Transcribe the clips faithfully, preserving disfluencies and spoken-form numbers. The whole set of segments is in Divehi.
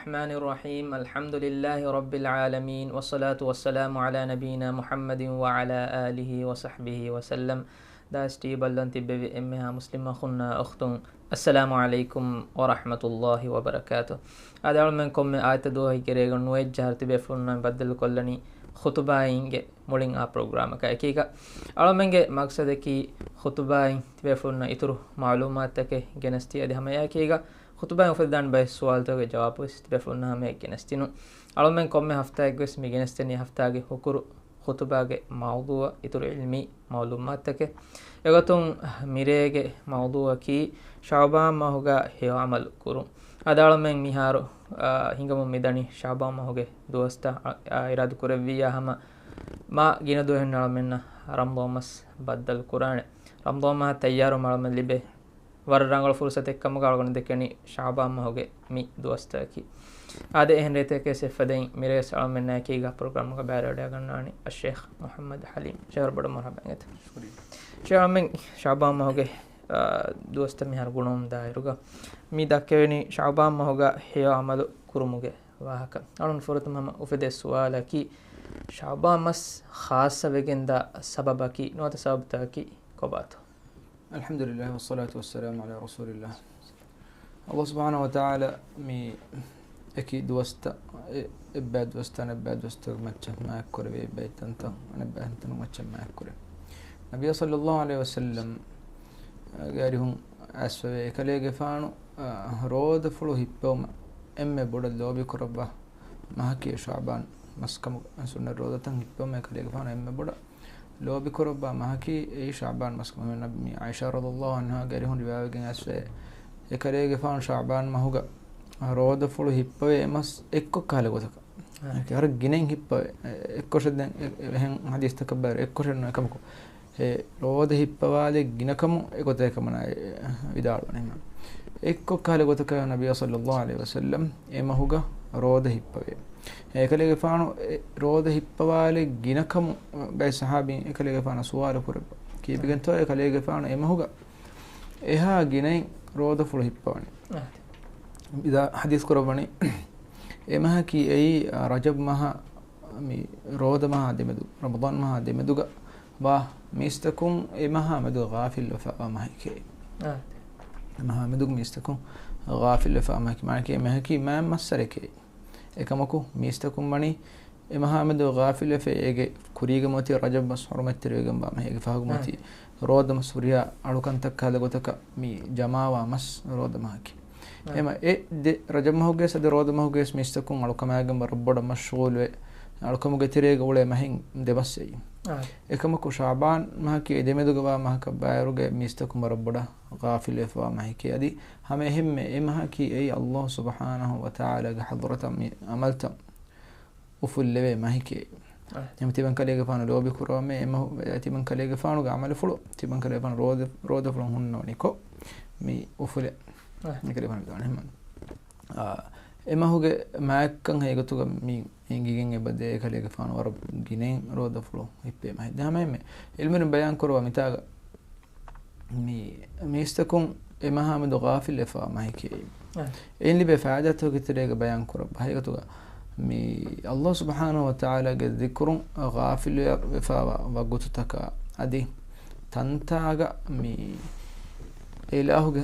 الرحمن الرحيم. الحمد لله رب العالمين، والصلاة والسلام على نبينا محمد وعلى آله وصحبه وسلم. ދާސް ޓީވީ ބައްލަން ތިއްބެވި އެންމެހާ މުސްލިމް އަޚުންނާ އުޚްތުން، އައްސަލާމު ޢަލައިކުމް ވަރަޙްމަތުﷲި ވަބަރަކާތު. އާދެ، އަޅުމެން ކޮންމެ އާދިއްތަ ދުވަހެއްގެ ރޭގަނޑު ނުވައެއް ޖަހަރު ތިބޭފުޅުންނާ ބައްދަލުކޮށްލަނީ ޚުޠުބާއިންގެ މުޅިން އާ ޕްރޮގްރާމަކާ އެކީގަ. އަޅުމެންގެ މަޤްޞަދަކީ ޚުޠުބާއިން ތިބޭފުޅުންނަށް އިތުރު މަޢުލޫމާތުތަކެއް ގެނެސްދީ އަދި ހަމައެއާއެކީގަ ޚުޠުބާއިން އުފެދިދާނެ ބައެއް ސުވާލުތަކުގެ ޖަވާބުވެސް ތިބޭފުޅުންނަށް ހަމައަށް ގެނެސްދިނުން. އަޅުމެން ކޮންމެ ހަފްތާއެއްވެސް މި ގެނެސްދެނީ ހަފްތާގެ ހުކުރު ޚުޠުބާގެ މައުޟޫޢަށް އިތުރު ޢިލްމީ މަޢުލޫމާތުތަކެއް. އެގޮތުން މިރޭގެ މައުޟޫޢަކީ ޝަޢުބާން މަހުގަ ހެޔޮ ޢަމަލު ކުރުން. އާދެ، އަޅުމެން މިހާރު، އާ، ހިނގަމުން މިދަނީ ޝަޢުބާން މަހުގެ ދުވަސްތައް، އާ، އިރާދަ ކުރެއްވިއްޔާ ހަމަ މާ ގިނަ ދުވަހެއް އަޅުމެންނަށް ރަމަޟާން މަސް ބައްދަލު ކުރާނެ. ރަމަޟާން މަހަށް ތައްޔާރުވުމަށް އަޅުމެން ލިބޭ ވަރަށް ރަނގަޅު ފުރުޞަތެއް ކަމުގަ އަޅުގަނޑު ދެކެނީ ޝަޢުބާން މަހުގެ މި ދުވަސްތަކަކީ. އާދެ، އެހެން ރޭތަކެއް އެއްފަދައިން މިރޭވެސް އަޅުމެންނާ އެކީގަ ޕްރޮގްރާމުގަ ބައިވެރިވެވަޑައިގަންނާނީ އައްޝޭޚް މުޙައްމަދު ޙަލީމް. ޝޭޚް ވަރަށް ބޮޑަށް މަރުޙަބާ އިނގޭތަ. ޝުކުރިއްޔާ. ޝޭޚް އަޅުމެން ޝަޢުބާން މަހުގެ، އާ، ދުވަސްތައް މިހާރު ގުނަވަމުން ދާއިރުގަ މި ދައްކަވެނީ ޝަޢުބާން މަހުގަ ހެޔޮ ޢަމަލު ކުރުމުގެ ވާހަކަ. އަޅުން ފުރަތަމަ ހަމަ އުފެދޭ ސުވާލަކީ، ޝަޢުބާން މަސް ޚާއްޞަވެގެންދާ ސަބަބަކީ ނުވަތަ ސަބަބުތަކަކީ ކޮބާތޯ؟ الحمد لله والصلاة والسلام على رسول الله. ﷲ ސުބްޙާނަހޫ ވަތަޢާލާ މި އެކި ދުވަސްތައް، އެ، އެއްބައި ދުވަސްތައް އަނެއްބައި ދުވަސްތަކުގެ މައްޗަށް މާތްކުރެވޭ، އެއްބައި ތަންތަން އަނެއްބައި ތަންތަނުގެ މައްޗަށް މާތްކުރޭ. ނަބިއްޔާ ޞައްލައްލާހު ޢަލައިހި ވަސައްލަމް ގެ އަރިހުން އައިސްފަވޭ. އެކަލޭގެފާނު، އާ، ރޯދަފުޅު ހިއްޕެވުމަށް އެންމެ ބޮޑަށް ލޯބިކުރައްވާ މަހަކީ ޝަޢުބާން މަސްކަމުގަ، ސުންނަތް ރޯދަތައް ހިއްޕެވުމަށް އެކަލޭގެފާނު އެންމެ ބޮޑަށް ލޯބިކުރައްވާ މަހަކީ އެއީ ޝަޢުބާން މަސް. މި ޢާއިޝާ ރަޟިޔައްލާހު ޢަންހާގެ އަރިހުން ރިވާވެގެން އައިސްފައި، އެކަލޭގެފާނު ޝަޢުބާން މަހުގަ ރޯދަފުޅު ހިއްޕަވޭ އެ މަސް އެއްކޮށް ކަހަލަ ގޮތަކަށް. އާ. އެކި ވަރަށް ގިނައިން ހިއްޕަވޭ. އެ، އެއްކޮށެއް ދެން އެ، އެ، އެހެން ޙަދީޘްތަކަށް ބައިވަރު އެއްކޮށެއް ނޫން އެކަމަކު. އެ ރޯދަ ހިއްޕަވާލެއް ގިނަކަމު އެގޮތަށް ކަމަނާ ވިދާޅުވަނީ. އެއްކޮށް ކަހަލަ ގޮތަކަށް ނަބިއްޔާ ޞައްލައްލާހު ޢަލައިހި ވަސައްލަމް އެ މަހުގަ ރޯދަ ހިއްޕަވޭ. އެކަލޭގެފާނު އެ ރޯދަ ހިއްޕަވާލެއް ގިނަކަމު ބައެއް ޞަޙާބީން އެކަލޭގެފާނަށް ސުވާލު ކުރެއްވި. ކީއްވެގެންތޯ އެކަލޭގެފާނު އެ މަހުގަ އެހާ ގިނައިން ރޯދަފުޅު ހިއްޕަވަނީ. އާ. އިދާ ޙަދީޘް ކުރައްވަނީ، އެ މަހަކީ އެއީ، އާ، ރަޖަބް މަހާ މި ރޯދަ މަހާ ދެމެދު، ރަމަޟާން މަހާ ދެމެދުގަ ވާ މީސްތަކުން އެ މަހާ މެދު ޣާފިލްވެފަވާ މަހެކޭ. އާ. އެ މަހާ މެދުގަ މީސްތަކުން ޣާފިލްވެފަވާ މަހެކޭ. މާނައަކީ އެ މަހަކީ މާތް މައްސަރެކޭ. އެކަމަކު މީސްތަކުން ވަނީ އެ މަހާ މެދު ޣާފިލްވެފަ އޭގެ ކުރީގަ މަތި ރަޖަބް މަސް ޙުރުމަތްތެރިވެގެންވާ މަހެއް. އޭގެ ފަހުގަ އާ. މަތި ރޯދަ މަސް ހުރިހާ އަޅުކަންތައް ކަހަލަ ގޮތަކަށް މި ޖަމާވާ މަސް ރޯދަ މަހަކީ. އާ. އެމަ އެ ދެ ރަޖަބް މަހުގެ ސަދެ ރޯދަ މަހުގެ މީސްތަކުން އަޅުކަމާގެން ވަރަށް ބޮޑަށް މަޝްޣޫލުވެ، އަޅުކަމުގެ ތެރޭގަ އުޅޭ މަހެއް ދެ މަސް އެއީ. އާ. އެކަމަކު ޝަޢުބާން މަހަކީ އެ ދެމެދުގަ ވާ މަހަކަށް ބައިވަރުގެ މީސްތަކުން ވަރަށް ބޮޑަށް ޣާފިލްވެފަވާ މަހެކޭ. އަދި ހަމަ އެހެންމެ އެ މަހަކީ އެއީ ﷲ ސުބްޙާނަހޫ ވަތަޢާލާގެ ޙަޟްރަތަށް މި ޢަމަލްތައް އުފުއްލެވޭ މަހެކޭ. އާ. އެމަ ތިމަން ކަލޭގެފާނު ލޯބި ކުރަވަމޭ އެމަހު، ތިމަން ކަލޭގެފާނުގެ ޢަމަލުފުޅު، ތިމަން ކަލޭގެފާނު ރޯދަ، ރޯދަފުޅުން ހުންނަވަނީ ކޮށް މި އުފުލެ. އާ. ކަލޭގެފާނު ވިދާޅުވި ހެމަން. އާ، އެމަހުގެ މާތްކަން ހައިގޮތުގަ މި އެނގިގެން އެބަދޭ ކަލޭގެފާނު ވަރަށް ގިނައިން ރޯދަފުޅު ހިއްޕޭ މަހެއް. ދެ ހަމައެމެ އިލްމުވެރިން ބަޔާން ކުރައްވާ މިތާގަ މި މީސްތަކުން އެ މަހާމެދު ޣާފިލްވެފަވާ މަހެކޭ. އަ. އެއިން ލިބޭ ފައިދާތަކުގެ ތެރޭގަ ބަޔާން ކުރައްވާ ހަގީގަތުގަ މި ﷲ ސުބްޙާނަހޫ ވަތަޢާލާގެ ޛިކުރުން ޣާފިލުވެފަވާ ވަގުތުތަކާ އަދި ތަންތާގަ މި އެ އިލާހުގެ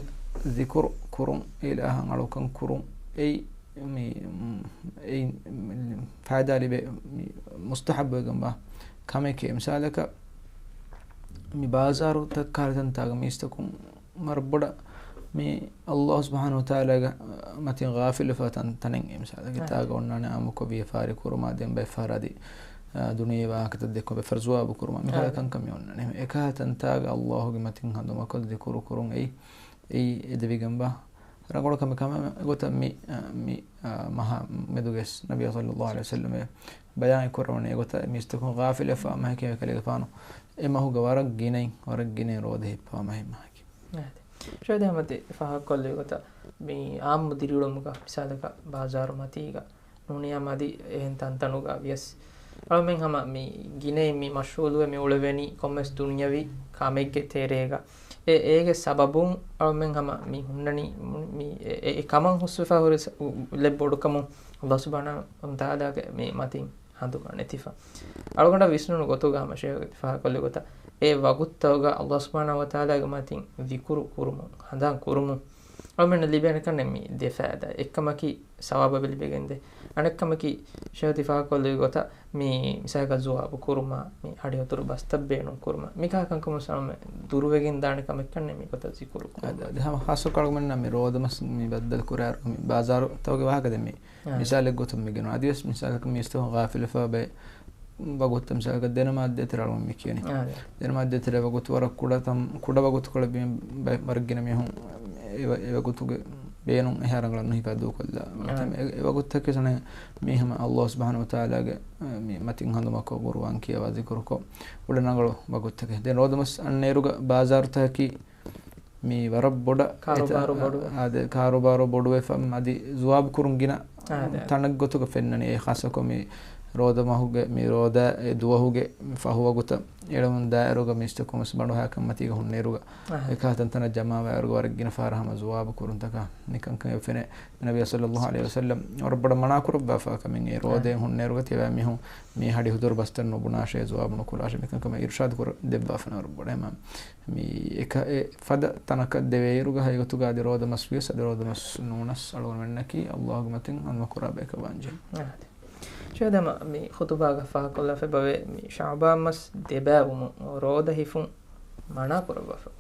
ޛިކުރު ކުރުން، އެ އިލާހަށް އަޅުކަން ކުރުން އެއީ މި، އެއިން ފައިދާ ލިބޭ މި މުސްތަޙައްބުވެގެންވާ ކަމެކޭ. މިސާލަކަށް، މި ބާޒާރުތައް ކަހަލަ ތަންތާގަ މީސްތަކުން ވަރަށް ބޮޑަށް މި ﷲ ސުބްޙާނަހޫ ވަތަޢާލާގެ މަތިން ޣާފިލުވެފަ ތަން، ތަނެއް. މިސާލަކަށް، އާ، ތާގަ އޮންނާނެ އާއްމުކޮށް ވިޔަފާރި ކުރުމާ ދެން ބައެއް ފަހަރަށް އަދި، އާ، ދުނިޔެ ވާހަކަތައް ދެއްކުމަށް ބައެއް ފަހަރަށް ޒުވާބު ކުރުމާ މިކަހަލަ، އާ، ކަންކަން މި އޮންނާނެ. އެކަހަލަ ތަންތާގަ ﷲ ގެ މަތިން ހަނދުމަކޮށް ޛިކުރު ކުރުން އެއީ، އެއީ އެދެވިގެންވާ ރަނގަޅު ކަމެއް. ކަމެއް ގޮތަށް މި، އާ، މި، އާ، މަހާ މެދުގެސް ނަބީ ޞައްލައްލާހު ޢަލައިހި ވަސައްލަމަ ބަޔާން ކުރައްވަނީ އެގޮތަށް މީސްތަކުން ޣާފިލުވެފަ މަހެކޭ ކަލޭގެފާނު އެ މަހުގަ ވަރަށް ގިނައިން، ވަރަށް ގިނައިން ރޯދަ ހިއްޕަވާ މަހެއް މަހަކީ. އާދެ. ޝައިދާ އަޙްމަދު ފާހަގަކޮށްލި ގޮތަށް މި އާއްމު ދިރިއުޅުމުގަ މިސާލަކަށް ބާޒާރު މަތީގަ ނޫނީ ހަމަ އަދި އެހެން ތަންތަނުގަ ވިޔަސް އަޅުމެން ހަމަ މި ގިނައިން މި މަޝްޣޫލުވެ މި އުޅެވެނީ ކޮންމެސް ދުނިޔަވީ ކަމެއްގެ ތެރޭގަ. އެ، އޭގެ ސަބަބުން އަޅުމެން ހަމަ މި ހުންނަނީ މި، އެ، އެ، އެ ކަމަށް ހުސްވެފަ ހުރި ސަ-، އު-، އު-، ލެއް ބޮޑުކަމުން ﷲ ސުބްޙާނަހޫ ވަތަޢާލާގެ މި މަތިން ހަނދުމަ ނެތިފަ. އަޅުގަނޑަށް ވިސްނުނު ގޮތުގަ ހަމަ ޝޭޚް ފާހަގަކޮށްލި ގޮތަށް އެ ވަގުތުތަކުގަ ﷲ ސުބްޙާނަހޫ ވަތަޢާލާގެ މަތިން ޛިކުރު ކުރުމުން، ހަނދާން ކުރުމުން އަޅުމެންނަށް ލިބޭނެ ކަންނޭ މި ދެ ފާއިދާ. އެއްކަމަކީ ސަވާބެއް ލިބިގެންދޭ. އަނެއްކަމަކީ ޝޭޚް ތި ފާހަގަކޮށްލި ގޮތަށް މި މިސާލަކަށް ޒުވާބު ކުރުމާ، މި ހަޑި ހުތުރު ބަސްތައް ބޭނުން ކުރުމާ، މިކަހަލަ ކަންކަމުން އަޅުމެން ދުރުވެގެން ދާނެ ކަމެއް ކަންނޭ މި ގޮތަށް ޒިކުރު ކުރުމާ. އަދި، އަދި ހަމަ ޚާއްޞަކޮށް އަޅުގަނޑުމެންނަށް މި ރޯދަ މަސް މި ބައްދަލު ކުރާއިރު މި ބާޒާރު ތަކުގެ ވާހަކަ ދެން މި އާ. މިސާލެއް ގޮތުން މި ގެނުން. އަދިވެސް މިސާލަކަށް މީސްތަކުން ޣާފިލުވެފަ ބައެއް ވަގުތު މިސާލަކަށް ދެނަމާދޭތެރޭ އަޅުގަނޑު މި ކިޔަނީ. އާ، އާ. ދެނަމާދޭތެރޭ ވަގުތު ވަރަށް ކުޑަ ތަން، ކުޑަ ވަގުތުކޮޅެއް ވީމަ ބައެއް ވަރަށް ގިނަ މީހުން އެ ވަ-، އެ ވަގުތުގެ ބޭނުން އެހާ ރަނގަޅަށް ނުހިފާ ދޫކޮށްލާ. އާ. އެ، އެ ވަގުތުތަކެއް ސަނަ މީ ހަމަ ﷲ ސުބްޙާނަހޫ ވަތަޢާލާގެ، އަ، މި މަތިން ހަނދުމަކޮށް ޤުރުއާން ކިޔަވާ ޒިކުރުކޮށް އުޅެ ރަނގަޅު ވަގުތުތަކެއް. ދެން ރޯދަމަސް އަންނައިރުގަ ބާޒާރުތަކަކީ މި ވަރަށް ބޮޑަށް ކާރޫބާރު އެތަ-، ބޮޑުވެ. އާ، އާދެ، ކާރޫބާރު ބޮޑުވެފަ އަދި ޒުވާބު ކުރުން ގިނަ އާ، އާދެ. ތަނެއް ގޮތުގަ ފެންނަނީ. އެ ޚާއްޞަކޮށް މި ރޯދަ މަހުގެ، މި ރޯދަ އެ ދުވަހުގެ ފަހު ވަގުތަށް އެޅުމުން ދާއިރުގަ މީސްތަކުން ވެސް ބަނޑުހައިކަން މަތީގަ ހުންނައިރުގަ އާ. އެކަހަލަ ތަންތަނަށް ޖަމާވާއިރުގަ ވަރަށް ގިނަ ފަހަރަށް ހަމަ ޒުވާބު ކުރުންތަކާ ނިކަންކަން އެ ފެނޭ. ނަބީ ޞައްލައްލާހު ޢަލައިހި ވަސައްލަމް ވަރަށް ބޮޑަށް މަނާ ކުރައްވާފާ ކަމެއް އެ ރޯދައިން އާ. ހުންނައިރުގަ ތިޔަބައިމީހުން މި ހަޑި ހުތުރު ބަސްތައް ނުބުނާށޭ، ޒުވާބު ނުކުރާށޭ، މިކަންކަމަށް އިރުޝާދު ކުރަ-، ދެއްވާފަ ވަރަށް ބޮޑަށް. މި އެކަ-، އެ ފަދަ ތަނަކަށް ދެވޭއިރުގަ ހަގީގަތުގަ އަދި ރޯދަ މަސް ވިޔަސް އަދި ރޯދަ މަސް ނޫނަސް އަޅުގަނޑުމެންނަކީ ﷲ ގެ މަތިން ހަނދުމަ ކުރާ ބަޔަކަށް ވާންޖެހޭ. އާ. ޝޭޚް ދެން މި ޚުތުބާގަ ފާހަގަކޮށްލާފައި ބަވޭ މި ޝަޢުބާން މަސް ދެބައިވުމުން ރޯދަ ހިފުން މަނާ ކުރައްވާފައި.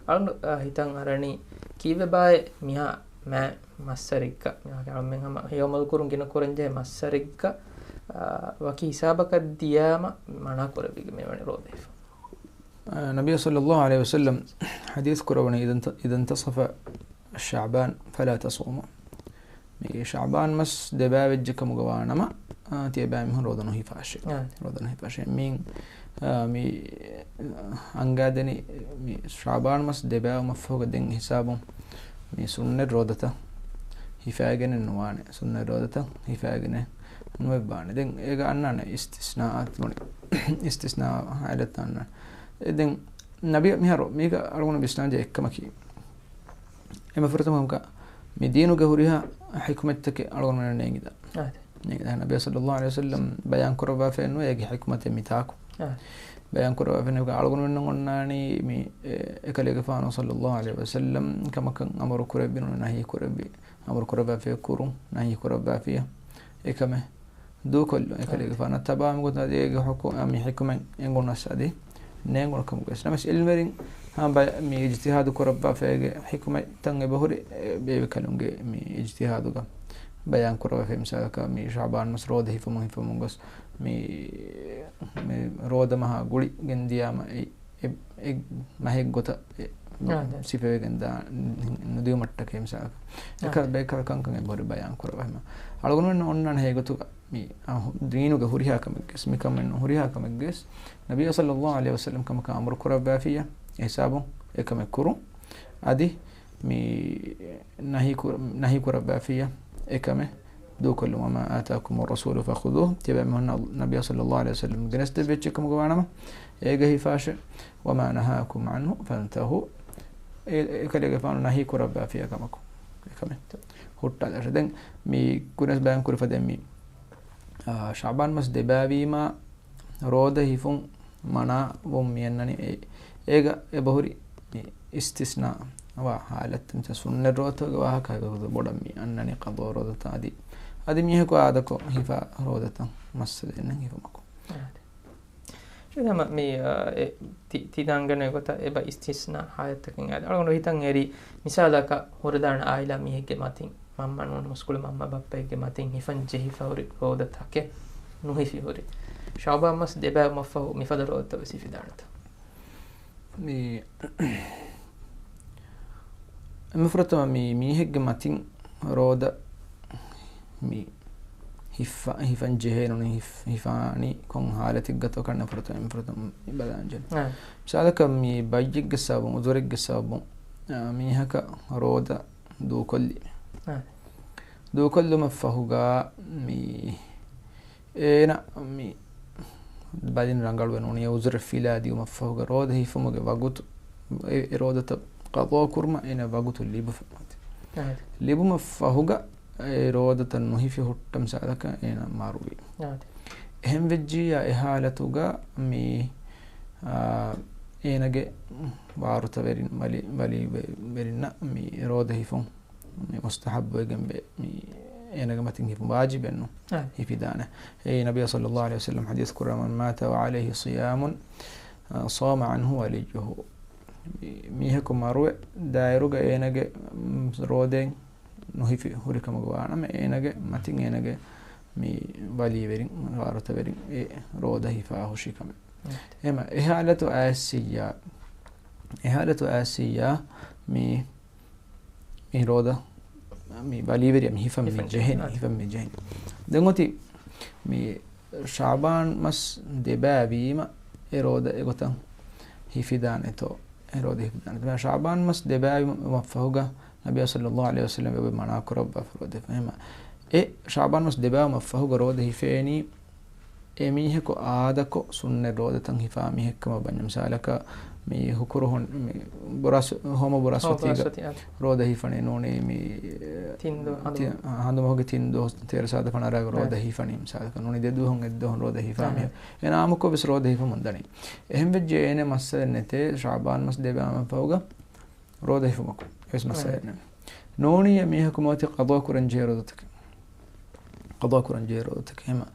އަޅުގަނޑު، އާ، ހިތަށް އަރަނީ ކީއްވެ ބާއޭ މިހާ މާ މައްސަރެއްގަ، މިހާ އަޅުމެން ހަމަ ހެޔޮ އަމަލު ކުރުން ގިނަ ކުރަންޖެހޭ މައްސަރެއްގަ، އާ، ވަކި ހިސާބަކަށް ދިޔާމަ މަނާ ކުރެވިގެން މިވަނީ ރޯދަ ހިފުން. އާ، ނަބީ ޞައްލައްލާހު ޢަލައިހި ވަސައްލަމް ޙަދީޘް ކުރައްވަނީ، "إذا انت-، إذا انتصف شعبان فلا تصوموا." މީ ޝަޢުބާން މަސް ދެބައިވެއްޖެ ކަމުގަ ވާނަމަ، އާ، ތިޔަބައިމީހުން ރޯދަ ނުހިފާށޭ. އާ. ރޯދަ ނުހިފާށޭ. މި، އާ، މި، އަންގާދެނީ މި ޝަޢުބާން މަސް ދެބައިވުމަށްފަހުގަ ދެން ހިސާބުން މި ސުންނަތް ރޯދަތައް ހިފާގެނެއް ނުވާނެ. ސުންނަތް ރޯދަތައް ހިފާގެނެއް ނުވެއްވާނެ. ދެން އޭގަ އަންނާނެ އިސްތިސްނާއާތް ބުނި. އިސްތިސްނާ ޙާލަތްތައް އަންނާނެ. އެ ދެން ނަބީ މިހާރު މީގަ އަޅުގަނޑު ވިސްނާންޖެހޭ އެއްކަމަކީ، އެންމެ ފުރަތަމަ ކަމަކަށް މި ދީނުގެ ހުރިހާ ޙިކުމަތްތަކެއް އަޅުގަނޑުމެންނަށް ނޭނގިދާ. އާދެ. ނޭނގިދާ. ނަބީ ޞައްލައްލާހު ޢަލައިހި ވަސައްލަމް ބަޔާން ކުރައްވާފައެއް ނުވޭ އޭގެ ޙިކުމަތެއް މިތާކު. އާ. ބަޔާން ކުރައްވާފައެއް ނުވޭ. އަޅުގަނޑުމެންނަށް އޮންނާނީ މި، އެ، އެކަލޭގެފާނު ޞައްލައްލާހު ޢަލައިހި ވަސައްލަމް ކަމަކަށް އަމުރު ކުރެއްވި ނޫނީ ނަހީ ކުރެއްވި. އަމުރު ކުރައްވާފައި ކުރުން، ނަހީ ކުރައްވާފިޔަ. އެކަމެއް ދޫކޮށްލުން. އެކަލޭގެފާނަށް ތަބާވުމުގެ ގޮތުން އަދި އޭގެ ޙުކު-، އާ، މި ޙިކުމަތް އެނގުނަސް އަދި ނޭނގުނު ކަމުގައި. ނަމަވެސް ޢިލްމުވެރިން ހަމަ ބަޔަ-، މި އިޖްތިހާދު ކުރައްވާފައިގެ ޙިކުމަތްތައް އެބަހުރި، އެ، ބޭބެކަލުންގެ މި އިޖްތިހާދުގަ ބަޔާން ކުރައްވާފައި މިސާލަކަށް މި ޝަޢުބާން މަސް ރޯދަ ހިފަމުން ހިފަމުން ގޮސް މި، މި ރޯދަ މަހާ ގުޅި ގެންދިޔާމަ އެ އެ، އެ މަހެއް ގޮތަށް އެ އާ، ދެ. ސިފަވެގެން ދާ ނުދިޔުމަށްޓަކައި މިސާލަކަށް. އާ، އެކަ ދެ. ބޭކަލަކަންކަން އެބަހުރި ބަޔާން ކުރައްވާ ހަމަ. އަޅުގަނޑުމެން އޮންނާނެ ހެޔޮ ގޮތުގަ މި، އާ، ދީނުގެ ހުރިހާ ކަމެއްގެސް، މިކަމެއް ނު ހުރިހާ ކަމެއްގެސް، ނަބީ ޞައްލައްލާހު ޢަލައިހި ވަސައްލަމް ކަމަކަށް އަމުރު ކުރައްވާފިޔާ، އެ ހިސާބުން އެކަމެއް ކުރުން. އަދި މި ނަހީ ކުރ-، ނަހީ ކުރައްވާފިޔާ، އެކަމެއް ދޫކޮށްލުން. "وما آتاكم الرسول فخذوه." ތިޔަބައިމީހުންނަށް ނަބީ ޞައްލައްލާހު ޢަލައިހި ވަސައްލަމް ގެނެސްދެއްވި އެއްޗެއް ކަމުގަ ވާނަމަ، އޭގަ ހިފާށޭ. "وما نهاكم عنه فانتهوا." އެ، އެކަލޭގެފާނު ނަހީ ކުރައްވާފިޔާ ކަމަކު އެކަމެއް ހުއްޓާލާށޭ. ދެން މި ކުރިންވެސް ބަޔާން ކުރި ފަދައިން މި، އާ، ޝަޢުބާން މަސް ދެބައިވީމާ، ރޯދަ ހިފުން މަނާވުން މިއަންނަނީ އެ، އޭގަ އެބަހުރި މި އިސްތިސްނާ ވާ ޙާލަތް، މިސާ ސުންނަތް ރޯދަތަކުގެ ވާހަކަ ހަގީގަތު ބޮޑަށް މި އަންނަނީ ޤަޟާ ރޯދަތައް އަދި، އަދި މީހަކު އާދަކޮށް ހިފާ ރޯދަތައް މައްސަލައެއް ނެތް ހިފުމަކު. އާދެ. ޝޭޚް ހަމަ މި، އާ، އެ، ތި-، ތި ދަންގަނެ ގޮތަށް އެބަ އިސްތިސްނާ ޙާލަތްތަކެއް އާދެ. އަޅުގަނޑު ހިތަށް އެރި މިސާލަކަށް ހުރެދާނެ ޢާއިލާ މީހެއްގެ މަތިން މަންމަ ނޫން މުސްކުޅި މަންމަ ބައްޕައެއްގެ މަތިން ހިފަން ޖެހިފަ ހުރި ރޯދަ ތަކެއް ނުހިފި ހުރި. ޝަޢުބާން މަސް ދެބައިވުމަށްފަހު މިފަދަ ރޯދަތައް ވެސް ހިފިދާނެތަ؟ މި އެންމެ ފުރަތަމަ މި މީހެއްގެ މަތިން ރޯދަ މި ހިފަ-، ހިފަން ޖެހޭނުން ހިފް-، ހިފާނީ ކޮން ޙާލަތެއްގަތޯ ކަންނޭ ފުރަތަމަ، އެންމެ ފުރަތަމަ މި ބަލާންޖެހޭ. އާ. މިސާލަކަށް މި ބައްޔެއްގެ ސަބަބުން، އުޒުރެއްގެ ސަބަބުން، އާ، މީހަކަށް ރޯދަ ދޫކޮށްލި. އާ. ދޫކޮށްލުމަށް ފަހުގަ މި އޭނަ މި ބަލިން ރަނގަޅުވެ ނޫނީ އުޒުރެއް ފިލާ ދިއުމަށްފަހުގަ ރޯދަ ހިފުމުގެ ވަގުތު އެ، އެ ރޯދަތައް ޤަޟާ ކުރުމަށް އޭނަ ވަގުތު ލިބު-، އާދެ. ލިބުމަށް ފަހުގަ އެ ރޯދަތައް ނުހިފި ހުއްޓަ މިސާލަކަށް އޭނަ މަރުވި. އާދެ. އެހެން ވެއްޖިއްޔާ އެ ހާލަތުގަ މި، އާ، އޭނަގެ ވާރުތަވެރިން، ވަލި-، ވަލީވެރިންނަށް މި ރޯދަ ހިފުން މި މުސްތަޙައްބުވެގެންވޭ. މި އޭނަގެ މަތިން ހިފުން ވާޖިބެއްނު. އާ. ހިފިދާނެ. އެއީ ނަބިއްޔާ ޞައްލައްލާހު ޢަލައިހި ވަސައްލަމަ ޙަދީޘް ކުރާ، "من مات وعليه صيام، صام عنه وليه." މީހަކު މަރުވެ ދާއިރުގަ އޭނަގެ، މް، ރޯދައެއް ނުހިފި ހުރިކަމުގަ ވާނަމަ، އޭނަގެ މަތިން އޭނަގެ މި ވަލީވެރިން، ވާރުތަވެރިން އެ ރޯދަ ހިފާ ހުށި ކަމެއް. އެހެމަ އެ ހާލަތު އައިސްސިއްޔާ، އެ ހާލަތު އައިސްސިއްޔާ މި މި ރޯދަ، މި ވަލީވެރިޔާ މި ހިފަން މި ހިފަން ޖެހެނީ، ޖެހެނީ. ހިފަން މި ޖެހެނީ. ދެން އޮތީ މި ޝަޢުބާން މަސް ދެބައިވީމަ އެ ރޯދަ އެގޮތަށް ހިފިދާނެތޯ، އެ ރޯދަ ހިފިދާނެތޯ. ޝަޢުބާން މަސް ދެބައިވުމަށްފަހުގަ ނަބިއްޔާ ޞައްލައްލާހު ޢަލައިހި ވަސައްލަމަ އެބަ މަނާ ކުރައްވާފަ ރޯދަ ހިފަން. އެހެމަ އެ ޝަޢުބާން މަސް ދެބައިވުމަށްފަހުގަ ރޯދަ ހިފޭނީ އެ މީހަކު އާދަކޮށް ސުންނަތް ރޯދަތައް ހިފާ މީހެއްކަމަށް ވަންޏާ، މިސާލަކަށް މި ހުކުރު ހޮން-، މި ބުރަސް-، ހޯމަ ބުރަސްފަތީގަ ހޯމަ ބުރަސްފަތީ، އާ. ރޯދަ ހިފަނީ ނޫނީ މި ތިން ދު-، ތި-، ހަނދުމަހުގެ ތިން ދުވަސް ތޭރަ ސާދަ ފަނަރަގަ ރޯދަ އާ. ހިފަނީ، މިސާލަކަށް ނޫނީ ދެ ދުވަހުން އެއްދުވަހުން ރޯދަ ހިފާ އާ. މީހަކު. އޭނަ އާއްމުކޮށް ވެސް ރޯދަ ހިފަމުން ދަނީ. އެހެން ވެއްޖެ އޭނަ މައްސަލައެއް ނެތޭ، ޝަޢުބާން މަސް ދެބައިމަށްފަހުގަ ރޯދަ ހިފުމަކު އެވެސް މައްސަލައެއް ނެތް. ނޫނީ މީހަކު މަތި ޤަޟާ ކުރަން ޖެހޭ ރޯދަތަކެއް. ޤަޟާ ކުރަން ޖެހޭ ރޯދަތަކެއް. ހަމަ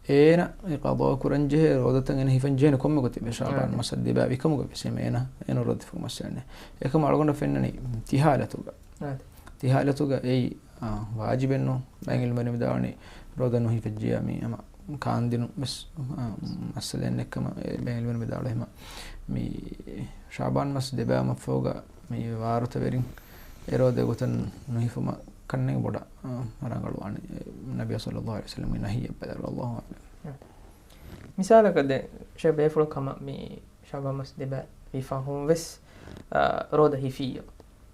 އޭނަ އެ ޤަޟާ ކުރަން ޖެހޭ ރޯދަތައް އޭނަ ހިފަން ޖެހޭނެ ކޮންމެ ގޮތެއް ޝަޢުބާން މަސް ދެބައި ވިކަމުގަ ވެސް އޭނަ، އޭނަ ރޯދަ ހިފުމަށް މައްސަލައެއް ނެތް. އެކަމަ އަޅުގަނޑަށް ފެންނަނީ ތިހާލަތުގަ. އާދެ. ތިހާލަތުގަ އެއީ، އާ، ވާޖިބެއްނު. ބައެއް ޢިލްމުވެރިން ވިދާޅުވަނީ ރޯދަ ނުހިފައްޖެޔާ މީ ހަމަ ކާންދިނުން ވެސް، އާ، މައްސަލައެއް ނެތްކަމަށް އެ ބައެއް ޢިލްމުވެރިން ވިދާޅުވޭ. ހަމަ މީ ޝަޢުބާން މަސް ދެބައިމަށްފަހުގަ މި ވާރުތަވެރިން އެ ރޯދަ އެގޮތަށް ނުހިފުމަށް ކަންނޭނގެ ބޮޑަށް، އާ، ރަނގަޅުވާނެ. އެ، ނަބިއްޔާ ޞައްލައްލާހު ޢަލައިހި ވަސައްލަމްގެ ނަހީއެއް ބަދަލު. ވައްލާހު އަޢްލަމް. މިސާލަކަށް ދެން ޝޭޚް ބޭފުޅުން ކަމަށް މި ޝަޢުބާން މަސް ދެބައި ވި ފަހުން ވެސް، އާ، ރޯދަ ހިފީއޯ.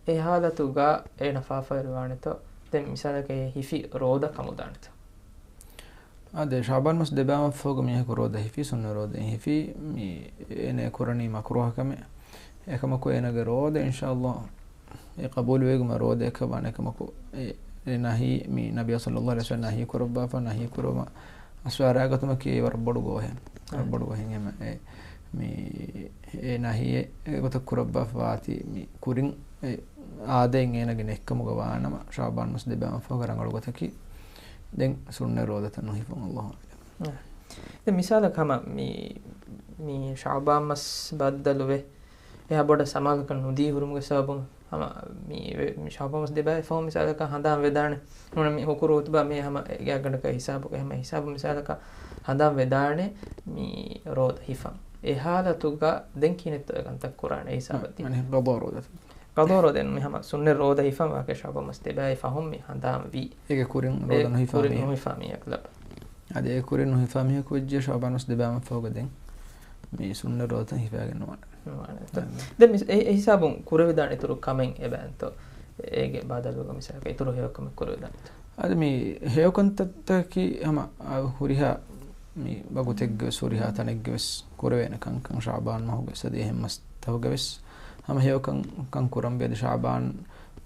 އެ ހާލަތުގަ އޭނަ ފާފަވެރިވާނެތޯ؟ ދެން މިސާލަކަށް އެ ހިފި ރޯދަ ކަމުދާނެތޯ؟ އާދެ، ޝަޢުބާން މަސް ދެބައިމަށްފަހުގަ މީހަކު ރޯދަ ހިފީ، ސުންނަ ރޯދައިން ހިފީ، މި އޭނަ ކުރަނީ މަކްރޫހަ ކަމެއް. އެކަމަކު އޭނަގެ ރޯދަ އިންޝާﷲ އެ ޤަބޫލުވެގެން ރޯދައަކަށް ވާނެ. އެކަމަކު އެ، އެ ނަހީ، މި ނަބިއްޔާ ޞައްލައްލާހު ޢަލައިހި ވަސައްލަމް ނަހީ ކުރައްވާފަ، ނަހީ ކުރުމަށް އަސްވާރާގަތުމަކީ އެ ވަރަށް ބޮޑު ގޯހެއް. ވަރަށް ބޮޑު ގޯހެއް. އެމަ އެ، މި އެ ނަހީ އެ ގޮތަށް ކުރައްވާފަ ވާތީ، މި ކުރިން އެ އާދައިން އޭނަގެ ނެތްކަމުގަ ވާނަމަ، ޝަޢުބާން މަސް ދެބައިމަށްފަހުގަ ރަނގަޅު ގޮތަކީ ދެން ސުންނަ ރޯދަތައް ނުހިފުން. ވައްލާހު އަޢްލަމް. އާ. ދެން މިސާލަކަށް ހަމަ މި، މި ޝަޢުބާން މަސް ބައްދަލުވެ، އެހާ ބޮޑަށް ސަމާލަކަށް ނުދީ ހުރުމުގެ ސަބަބުން ހަމަ މި ވެ-، މި ޝަޢުބާން މަސް ދެބައި ފަހު މިސާލަކަށް ހަނދާން ވެދާނެ. ނޫނަ މި ހުކުރު ހުތުބާ މި ހަމަ ގާތްގަނޑަކަށް ހިސާބު، އެހެމަ ހިސާބު މިސާލަކަށް ހަނދާން ވެދާނެ މި ރޯދަ ހިފަން. އެ ހާލަތުގަ ދެން ކިހިނެއްތޯ އެ ކަންތައް ކުރާނެ އެ ހިސާބަށް ދީ؟ މަނި ގަޟާ ރޯދަ. ގަޟާ ރޯދަ މި ހަމަ ސުންނަ ރޯދަ ހިފަން ވާކަށް ޝަޢުބާން މަސް ދެބައި ފަހުން މި ހަނދާން ވީ. އޭގެ ކުރިން ރޯދަ ނުހިފާ ކުރިން މީހަކު. ނުހިފާ މީހަކު ލައްބަ. އަދި އެ ކުރިން ނުހިފާ މީހަކު ވެއްޖެ ޝަޢުބާން މަސް ދެބައިމަށްފަހުގަ ދެން މި ސުންނަ ރޯދަތައް ހިފައިގެން ނުވާނެ. ނުވާނެ. އަދި. ދެން މި އެ، އެ ހިސާބުން ކުރެވިދާނެ އިތުރު ކަމެއް އެބައިންތޯ؟ އޭގެ ބަދަލުގަ މިސާލަކަށް އިތުރު ހެޔޮކަމެއް ކުރެވިދާނެތޯ؟ އަދި މި ހެޔޮކަންތައްތަކަކީ ހަމަ، އަ، ހުރިހާ މި ވަގުތެއްގެ ވެސް ހުރިހާ ތަނެއްގެ ވެސް ކުރެވޭނެ ކަންކަން ޝަޢުބާން މަހުގެ ސަދި އެހެން މަސްތަކުގެ ވެސް ހަމަ ހެޔޮކަން ކަން ކުރަން ވޭ. އަދި ޝަޢުބާން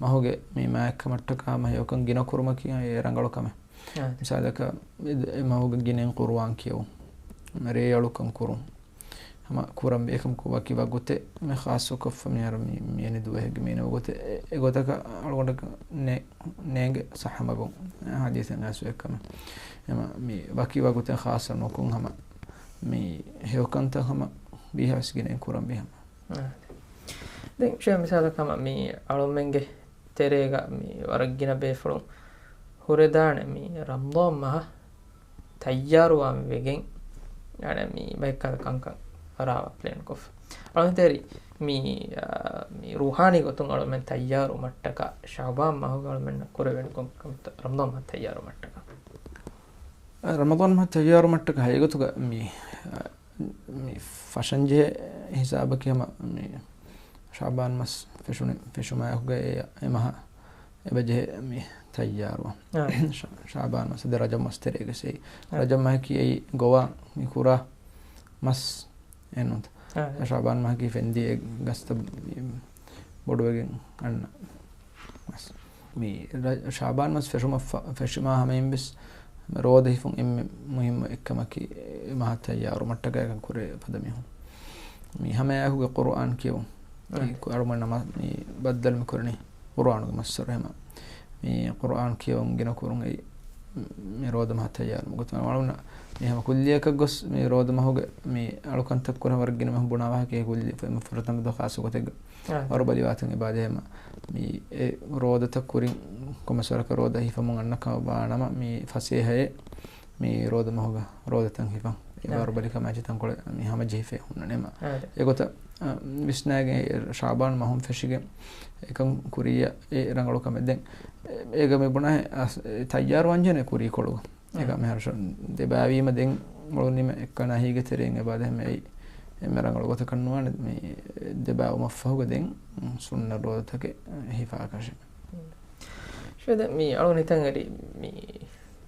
މަހުގެ މި މާތްކަމަށްޓަކާ ހަމަ ހެޔޮކަން ގިނަ ކުރުމަކީ އެ ރަނގަޅު ކަމެއް. އާ. މިސާލަކަށް އެ، އެ މަހުގެ ގިނައިން ޤުރުއާން ކިޔެވުން، ރޭއަޅުކަން ކުރުން، ހަމަ ކުރަން ވޭ. އެކަމަކު ވަކި ވަގުތެއް މި ޚާއްޞަކޮށްފަ މިހާރު މި، މި އެންމެ ދުވަހެއްގެ މި އިންނަ ވަގުތެއް އެ، އެގޮތަކަށް އަޅުގަނޑަކަށް ނޭ-، ނޭނގެ ޞައްޙަ މަގުން ޙަދީޘެއް އައިސް އެއްކަމެއް. އެމަ މި ވަކި ވަގުތެއް ޚާއްޞަ ނުކޮށް ހަމަ މި ހެޔޮކަންތައް ހަމަ ވީހާވެސް ގިނައިން ކުރަން ވީ ހަމަ. އާ. ދެން ޝޭޚް މިސާލަކަށް ހަމަ މި އަޅުމެންގެ ތެރޭގަ މި ވަރަށް ގިނަ ބޭފުޅުން ހުރެދާނެ މި ރަމަޟާން މަހަށް ތައްޔާރުވާން ވެގެން، އަނެ މި ބައެއްކަލަ ކަންކަން ރާވާ ޕްލޭން ކޮށްފަ. އަޅުގަނޑު ތެރި މި، އާ، މި ރޫޙާނީ ގޮތުން އަޅުމެން ތައްޔާރުވުމަށްޓަކާ ޝަޢުބާން މަހުގަ އަޅުމެންނަށް ކުރެވޭނެ ކޮން ކަމެއްތޯ ރަމަޟާން މަހަށް ތައްޔާރުވުމަށްޓަކާ؟ އަ، ރަމަޟާން މަހަށް ތައްޔާރުވުމަށްޓަކާ ހަގީގަތުގަ މި، އާ، މި ފަށަންޖެހޭ ހިސާބަކީ ހަމަ މި ޝަޢުބާން މަސް ފެށުނި، ފެށުމާއެކުގަ އެ، އެ މަހަށް އެބަ ޖެހޭ މި ތައްޔާރުވާ. އާ. ޝަ-، ޝަޢުބާން މަސް އަދި ރަޖަބް މަސް ތެރޭގަ ސެއި. އާ. ރަޖަބް މަހަކީ އެއީ ގޮވާ މި ކުރާ މަސް އެއްނުތަ. އާ. ޝަޢުބާން މަހަކީ ފެންދިޔަ ގަސްތައް ބޮޑުވެގެން އަންނަ މަސް. މި ރަ-، ޝަޢުބާން މަސް ފެށުމަށްފަ-، ފެށުމާ ހަމައިން ވެސް މި ރޯދަ ހިފުން އެންމެ މުހިއްމު އެއްކަމަކީ، އެ މަހަށް ތައްޔާރުވުމަށްޓަކާ އެކަން ކުރޭ ފަދަ މީހުން. މި ހަމައެއާއެކުގަ ޤުރުއާން ކިޔެވުން. އެ އާ. ކު-، އަޅުގަނޑު ނަމާ-، މި ބައްދަލު މި ކުރަނީ ޤުރުއާނުގެ މައްސަރު ހަމަ. މި ޤުރުއާން ކިޔެވުން ގިނަ ކުރުން އެއީ މި ރޯދަ މަހަށް ތައްޔާރުވުމުގެ ގޮތުން. އަޅުގަނޑު މި ހަމަ ކުއްލިއަކަށް ގޮސް މި ރޯދަ މަހުގެ މި އަޅުކަންތައް ކުރަން ވަރަށް ގިނަ މީހުން ބުނާ ވާހަކައެއް ކުއްލި ފު-، ފުރަތަމަ ދުވަހު ޚާއްޞަ ގޮތެއްގަ. އާ. ވަރުބަލިވާތަން އެބައާދޭ ހަމަ. މި އެ ރޯދަތައް ކުރިން ކޮންމެސް ވަރަކަށް ރޯދަ ހިފަމުން އަންނަ ކަމަށް ވާނަމަ، މި ފަސޭހައެއް މި ރޯދަ މަހުގަ ރޯދަތައް ހިފަން. އެ އާ. ވަރުބަލިކަމާ އެއްޗިތަންކޮޅެއް މި ހަމަޖެހިފައި ހުންނަނީމަ. އާ. އެގޮތަށް، އަ، ވިސްނާގެން އެ ޝަޢުބާން މަހުން ފެށިގެން އެކަން ކުރިއްޔާ އެ ރަނގަޅު ކަމެއް. ދެން އެ-، އޭގަ މި ބުނާ އެ އަސް-، އެ ތައްޔާރު ވަންޖެހޭނެ ކުރީކޮޅު. އެކަމް އެހާރު ދެބާވީމަ ދެން މޮޅު ނިމެ އެއްކަނާ ހީގެ ތެރެއިން އެބާދެ ހަމަ އެއީ އެންމެ ރަނގަޅު ގޮތަކަށް ނުވާނެ މި ދެބާވުމަށްފަހުގަ ދެން ސުންނަ ރޯދަތަކެއް ހިފާކަށެއް. ޝޭދެ މި އަޅު ނިތަން އެރި މި،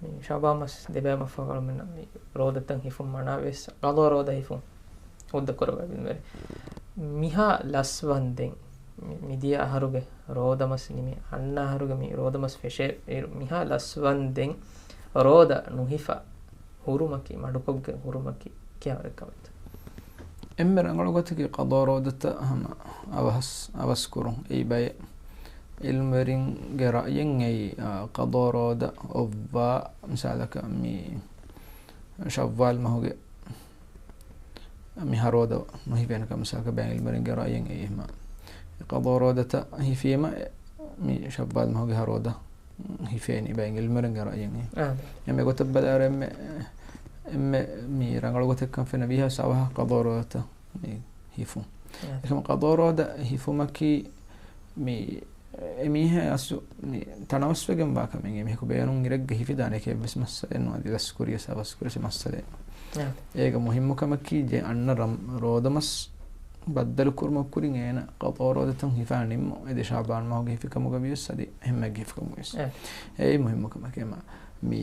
މި ޝަޢުބާން މަސް ދެބާމަށްފަހު އަޅުމެންނަށް މި ރޯދަތައް ހިފުން މަނާވެސް ޤަޟާ ރޯދަ ހިފުން ހުއްދަ ކުރައްވައި ބިންވެރި. މިހާ ލަސްވަންދެން މި، މިދިޔަ އަހަރުގެ ރޯދަމަސް ނިމި، އަންނަ އަހަރުގެ މި ރޯދަމަސް ފެށޭ އިރު، މިހާ ލަސްވަންދެން ރޯދަ ނުހިފާ ހުރުމަކީ، މަޑުކޮށްގެން ހުރުމަކީ ކިހާވަރެއް ކަމެއްތަ؟ އެންމެ ރަނގަޅު ގޮތަކީ ޤަޟާ ރޯދަތައް ހަމަ އަވަހަސް، އަވަސް ކުރުން. އެއީ ބައެއް ޢިލްމުވެރިންގެ ރައްޔެއް އެއީ، އާ، ޤަޟާ ރޯދަ އޮއްވާ، މިސާލަކަށް މި ޝައްވާލް މަހުގެ މި ހަރޯދަ ނުހިފޭނެ ކަމަށް ސާކަ ބައެއް ޢިލްމުވެރިންގެ ރައްޔެއް އެއީ ހަމަ. އެ ޤަޟާ ރޯދަތައް ހިފީމަ، އެ، މި ޝައްވާލް މަހުގެ ހަރޯދަ ހިފޭނީ ބައެއް ޢިލްމުވެރިންގެ ރައްޔެއް އެއީ. އާ. އެންމެ ގޮތަށް ބަލާއިރު އެންމެ، އެންމެ މި ރަނގަޅު ގޮތެއްކަން ފެންނަ ވީހާވެސް އަވަހަށް ޤަޟާ ރޯދަތައް މި ހިފުން. އާ. އެކަމަ ޤަޟާ ރޯދަ ހިފުމަކީ މި އެމީހާ އަސްލު މި ތަނަވަސްވެގެން ވާ ކަމެއް. އެމީހަކު ބޭނުން އިރެއްގަ ހިފިދާނެ އެކެއްވެސް މައްސަލައެއް ނުވާ. އަދި ލަސްކުރިޔަސް އަވަސްކުރިޔަސް މައްސަލައެއް. އާ. އޭގަ މުހިއްމު ކަމަކީ ޖެ އަންނަ ރަމް-، ރޯދަމަސް ބައްދަލު ކުރުމަށް ކުރިން އޭނަ ޤަޟާ ރޯދަތައް ހިފާ ނިންމު. އެދެ ޝަޢުބާން މަހުގެ ހިފި ކަމުގަ ވިޔަސް އަދި އެހެންމެ ހިފި ކަމުގަ ވިޔަސް. އާ. އެއީ މުހިއްމު ކަމެކޭ. މި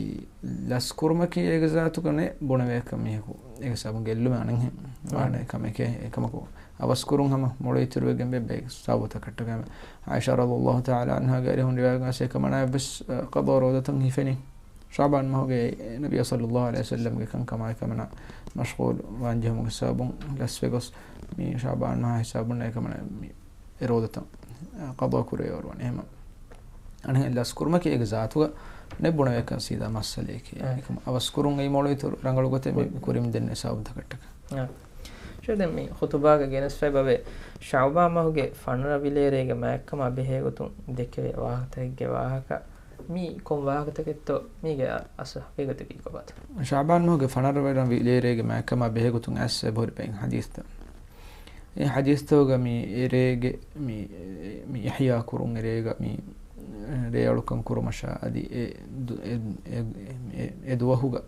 ލަސްކުރުމަކީ އޭގެ ޒާތުގަ ނެ ބުނެވޭ ކަމެއް މީހަކު އޭގެ ސަބަބުން ގެއްލުމެއް އަނެއްހެން ވާނެ އާ. ކަމެކޭ. އެކަމަކު އަވަސްކުރުން ހަމަ މޮޅު އިތުރުވެގެން ބޭ ބޭ ސަބަބުތަކަށްޓަކައި. ޢާއިޝާ ރަޟިޔަﷲ ތަޢާލާ ޢަންހާގެ އަރިހުން ރިވާޔަތް ވެސް އެކަމަނާއަށް ވެސް، އަ، ޤަޟާ ރޯދަތައް ހިފެނީ. ޝަޢުބާން މަހުގެ ނަބިއްޔާ ޞައްލައްލާހު ޢަލައިހި ވަސައްލަމްގެ ކަންކަމާ އެކަމަނާ މަޝްޣޫލު ވާންޖެހުމުގެ ސަބަބުން ލަސްވެގޮސް މި ޝަޢުބާން މަހާ ހިސާބުން އެކަމަނާ މި އެ ރޯދަތައް، އަ، ޤަޟާ ކުރެވޭވަރުވަނީ. އެހެމަ އަނެއް ލަސްކުރުމަކީ އޭގެ ޒާތުގަ ނެ ބުނެވޭކަން ސީދާ މައްސަލައެކޭ. އެކަމަ އަވަސްކުރުން އެއީ މޮޅު އިތުރު ރަނގަޅު ގޮތެއް މި ކުރިން ދެން އެ ސަބަބުތަކަށްޓަކަ. އާ. ޝޭ، ދެން މި ޚުތުބާގަ ގެނެސްފައި ބަވޭ، ޝަޢުބާން މަހުގެ ފަނަރަ ވިލޭރޭގެ މާތްކަމާ ބެހޭގޮތުން ދެކެވޭ ވާހަކަތަކެއްގެ ވާހަކަ މީ ކޮން ވާހަކަތަކެއްތޯ؟ މީގެ އަ-، އަސްލު ހަޤީގަތަކީ ކޮބާތޯ؟ ޝަޢުބާން މަހުގެ ފަނަރަ ވަނަ ވިލޭރޭގެ މާތްކަމާ ބެހޭގޮތުން އައިސް އެބަހުރި ބައެއް ޙަދީޘްތައް. އެ ޙަދީޘްތަކުގަ މި އެރޭގެ މި، މި އިޙްޔާ ކުރުން އެރޭގަ މި ރޭ އަޅުކަން ކުރުމަށާ އަދި އެ ދު-، އެ، އެ، އެ، އެ ދުވަހުގަ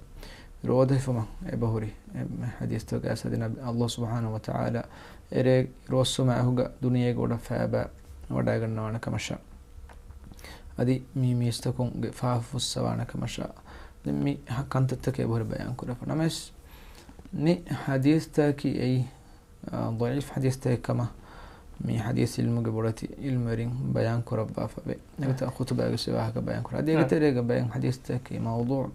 ރޯދަ ހިފުމަށް އެބަހުރި. އެ ޙަދީޘްތަކުގަ އައިސް އަދި ނަބި، ﷲ ސުބްޙާނަހޫ ވަތަޢާލާ އެރޭ ރޯއްސުމާއެކުގަ ދުނިޔޭގަ ވަޑަށް ފައިބާ ވަޑައިގަންނަވާނެ ކަމަށާ އަދި މި މީސްތަކުންގެ ފާފަ ފުއްސަވާނެ ކަމަށާ ދެން މި ކަންތައްތަކެއް އެބަހުރި ބަޔާން ކުރެފަ. ނަމަވެސް މި ޙަދީޘްތަކީ އެއީ، އާ، ޟަޢީފް ޙަދީޘްތަކެއް ކަމަށް މި ޙަދީޘް ޢިލްމުގެ ބޮޑެތި ޢިލްމުވެރިން ބަޔާން ކުރައްވާފަވޭ. އެގޮތަށް ޚުތުބާގެ ވާހަކަ ބަޔާން ކުރާ. އަދި އޭގެ ތެރޭގަ ބައެއް ޙަދީޘްތަކަކީ މައުޟޫޢު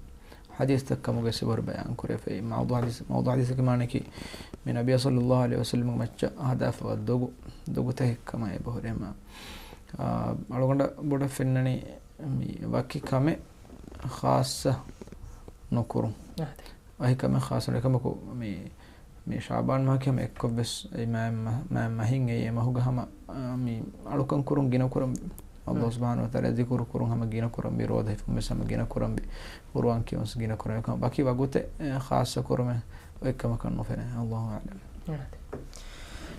ޙަދީޘްތައް ކަމުގައި އެބަހުރި ބަޔާން ކުރެފައި. މައުޟޫޢު ޙަދީޘް، މައުޟޫޢު ޙަދީޘްތަކީ މާނައަކީ މި ނަބިއްޔާ ޞައްލައްލާހު ޢަލައިހި ވަސައްލަމްގެ މައްޗަށް ހަދާފަވާ ދޮގު، ދޮގުތަކެއް ކަމަށް އެބަހުރި. އެހެމަ، އާ، އަޅުގަނޑަށް ބޮޑަށް ފެންނަނީ މި ވަކި ކަމެއް ޚާއްޞަ ނުކުރުން. އާދެ. ވަކި ކަމެއް ޚާއްޞަ ނުކުރުން. އެކަމަކު މި މި ޝަޢުބާން މަހަކީ ހަމަ އެއްކޮށް ވެސް އެ މާތް މަ-، މާތް މަހިން އެ، އެ މަހުގަ ހަމަ، އާ، މި އަޅުކަން ކުރުން ގިނަ ކުރަން، ﷲ ސުބްޙާނަހޫ ވަތަޢާލާ ޛިކުރު ކުރުން ހަމަ ގިނަ ކުރަންވީ، ރޯދަ ހިފުން ވެސް ހަމަ ގިނަ ކުރަންވީ، ޤުރުއާން ކިޔުން ވެސް ގިނަ ކުރަންވީ. އެކަމަ ވަކި ވަގުތެއް، އެ، ޚާއްޞަ ކުރުމެއް އޮތް ކަމަކަށް ނުފެނޭ. ﷲ އަޢްލަމް.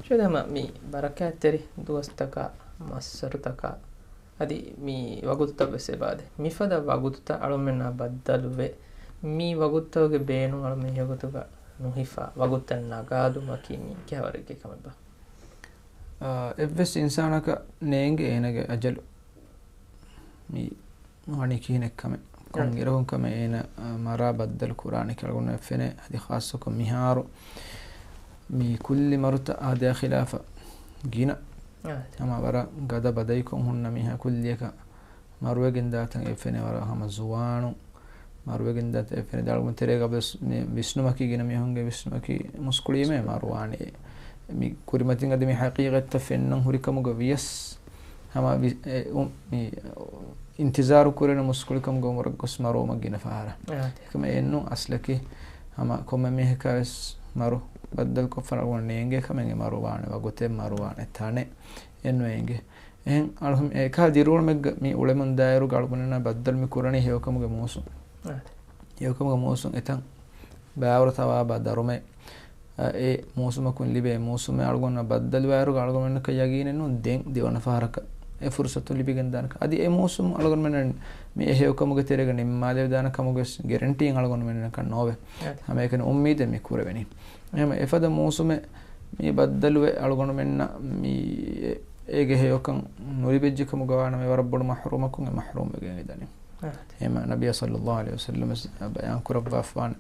ޝޭޚް، ހަމަ މި ބަރަކާތްތެރި ދުވަސްތަކާ، މައްސަރުތަކާ، އަދި މި ވަގުތުތައް ވެސް އެބައާދޭ. މިފަދަ ވަގުތުތައް އަޅުމެންނާ ބައްދަލުވެ، މި ވަގުތުތަކުގެ ބޭނުން އަޅުމެން އެގޮތުގަ ނުހިފާ ވަގުތުތައް ނަގާލުމަކީ މީ ކިހާވަރެއްގެ ކަމެއްބާ؟ އާ، އެއްވެސް އިންސާނަކަށް ނޭނގޭ އޭނަގެ އަޖަލު މި ވަނީ ކިހިނެއް ކަމެއް. ކޮން އިރަކުން ކަމެއް އޭނަ، އާ، މަރާ ބައްދަލު ކުރާނެ ކަޅުން ފެނޭ. އަދި ޚާއްޞަކޮށް މިހާރު މި ކުއްލި މަރުތައް އާދަޔާ ޚިލާފަށް ގިނަ. އާ. ހަމަ ވަރަށް ގަދަ ބަދައިކޮށް ހުންނަ މީހާ ކުއްލިއަކަށް މަރުވެގެން ދާތަން އެ ފެނޭ ވަރަށް ހަމަ ޒުވާނު. މަރުވެގެން ދާތަން އެ ފެނޭ ދާޅުގުން ތެރޭގަ ވެސް މި ވިސްނުމަކީ ގިނަ މީހުންގެ ވިސްނުމަކީ މުސްކުޅީމޭ މަރުވާނެ. މި ކުރިމަތިން އަދި މި ހަޤީޤަތްތައް ފެންނަން ހުރިކަމުގަ ވިޔަސް ހަމަ ވި-، އެ، އު-، މި އިންތިޒާރު ކުރެން މުސްކުޅިކަމުގެ އުމުރަށް ގޮސް މަރުވުމަށް ގިނަ ފަހަރަށް. އާ. އެކަމަ އެއްނު އަސްލަކީ ހަމަ ކޮންމެ މީހަކާ ވެސް މަރު ބައްދަލުކޮށްފަ ނޭނގޭ ކަމެއް އެ މަރުވާނެ ވަގުތެއް މަރުވާނެ ތަނެއް އެއްނު އެނގޭ. އެހެން އަޅުހަމް އެކާ ދިރިއުޅުމެއްގަ މި އުޅެމުން ދާއިރުގަ އަޅުގަނޑަށް ބައްދަލު މި ކުރަނީ ހެޔޮކަމުގެ މޫސުން. އާ. ހެޔޮކަމުގެ މޫސުން އެތަން ބާވަރު ތަވާބާ ދަރުމައެއް. އަ، އެ މޫސުމަކުން ލިބޭ މޫސުމެއް އަޅުގަނޑަށް ބައްދަލުވާއިރުގަ އަޅުގަނޑުމެންނަކަށް ޔަގީނެއް ނޫން ދެން ދެވަނަ ފަހަރަކަށް އެ ފުރުސަތު ލިބިގެން ދާނެ. އަދި އެ މޫސުމް އަޅުގަނޑުމެން މި އެ ހެޔޮކަމުގެ ތެރޭގަ ނިންމާލެވިދާނެ ކަމުގެ ގެރެންޓީއެއް އަޅުގަނޑުމެންނަކަށް ނޯވޭ. އަދި. ހަމައެކަނި އުއްމީދެއް މި ކުރެވެނީ. އެހެން އެފަދަ މޫސުމެއް މި ބައްދަލުވެ އަޅުގަނޑުމެންނަށް މި އޭގެ ހެޔޮކަން ނުލިބިއްޖެ ކަމުގަ ވާނަމަ ވަރަށް ބޮޑު މަޙްރޫމަކުން އެ މަޙްރޫމް ވެގެން އެދަނީ. އަދި. އެހެން ނަބިއްޔާ ޞައްލައްލާހު ޢަލައިހި ވަސައްލަމަ ބަޔާން ކުރައްވާފާނެ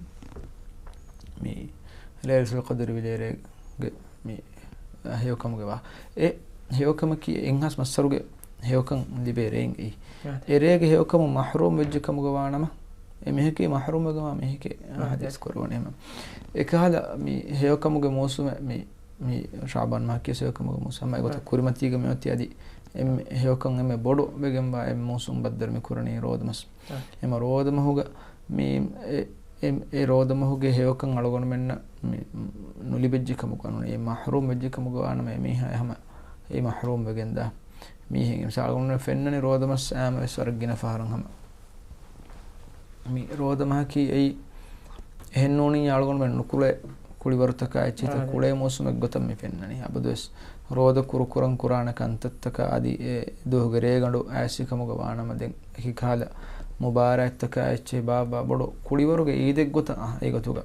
މި ލައިލަތުލް ޤަދްރި ވިލޭރޭގެ މި ހެޔޮކަމުގެ ވާ. އެ ހެޔޮކަމަކީ އެއްހާސް މައްސަރުގެ ހެޔޮކަން ލިބޭ ރޭން އެއީ. އަދި. އެ ރޭގެ ހެޔޮކަމުން މަޙްރޫމް ވެއްޖެ ކަމުގަ ވާނަމަ، އެ މީހަކީ މަޙްރޫމް ވެގެންވާ މީހެކޭ އަދި. ޙަދީޘް ކުރެވުނީ. އެކަހަލަ މި ހެޔޮކަމުގެ މޫސުމެއް މި، މި ޝަޢުބާން މަހަކީ ހެޔޮކަމުގެ މޫސުމެއް. ހަމަ އެގޮތަށް އަދި. ކުރިމަތީގަ މިއޮތީ އަދި އެންމެ ހެޔޮކަން އެންމެ ބޮޑު ވެގެންވާ އެއް މޫސުމް ބައްދަލު މި ކުރަނީ ރޯދަމަސް. އަދި. އެމަ ރޯދަމަހުގަ މި އެ، އެ، އެ ރޯދަމަހުގެ ހެޔޮކަން އަޅުގަނޑުމެންނަށް މި ނުލިބެއްޖެ ކަމުގަ ނޫނީ އެ މަޙްރޫމް ވެއްޖެ ކަމުގަ ވާނަމަ އެ މީހާ ހަމަ އެ މަޙްރޫމް ވެގެންދާ މީހެއް. މިސާލު އަޅުގަނޑުމެން ފެންނަނީ ރޯދަމަސް އާމަ ވެސް ވަރަށް ގިނަ ފަހަރަށް ހަމަ. މި ރޯދަމަހަކީ އެއީ އެހެން ނޫނީ އަޅުގަނޑުމެން ނުކުޅޭ ކުޅިވަރުތަކާ އެއްޗެހިތަ އާ. ކުޅޭ މޫސުމެއްގޮތަށް މި ފެންނަނީ. އަބަދުވެސް ރޯދަ ކުރުކުރަން ކުރާނެ ކަންތައްތަކާ އަދި އެ ދުވަހުގެ ރޭގަނޑު އައިސް ކަމުގަ ވާނަމަ ދެން އެކި ކަހަލަ މުބާރާތްތަކާ އެއްޗެހި ބާއްވާ ބޮޑު ކުޅިވަރުގެ އީދެއްގޮތަށް އާ، އެގޮތުގަ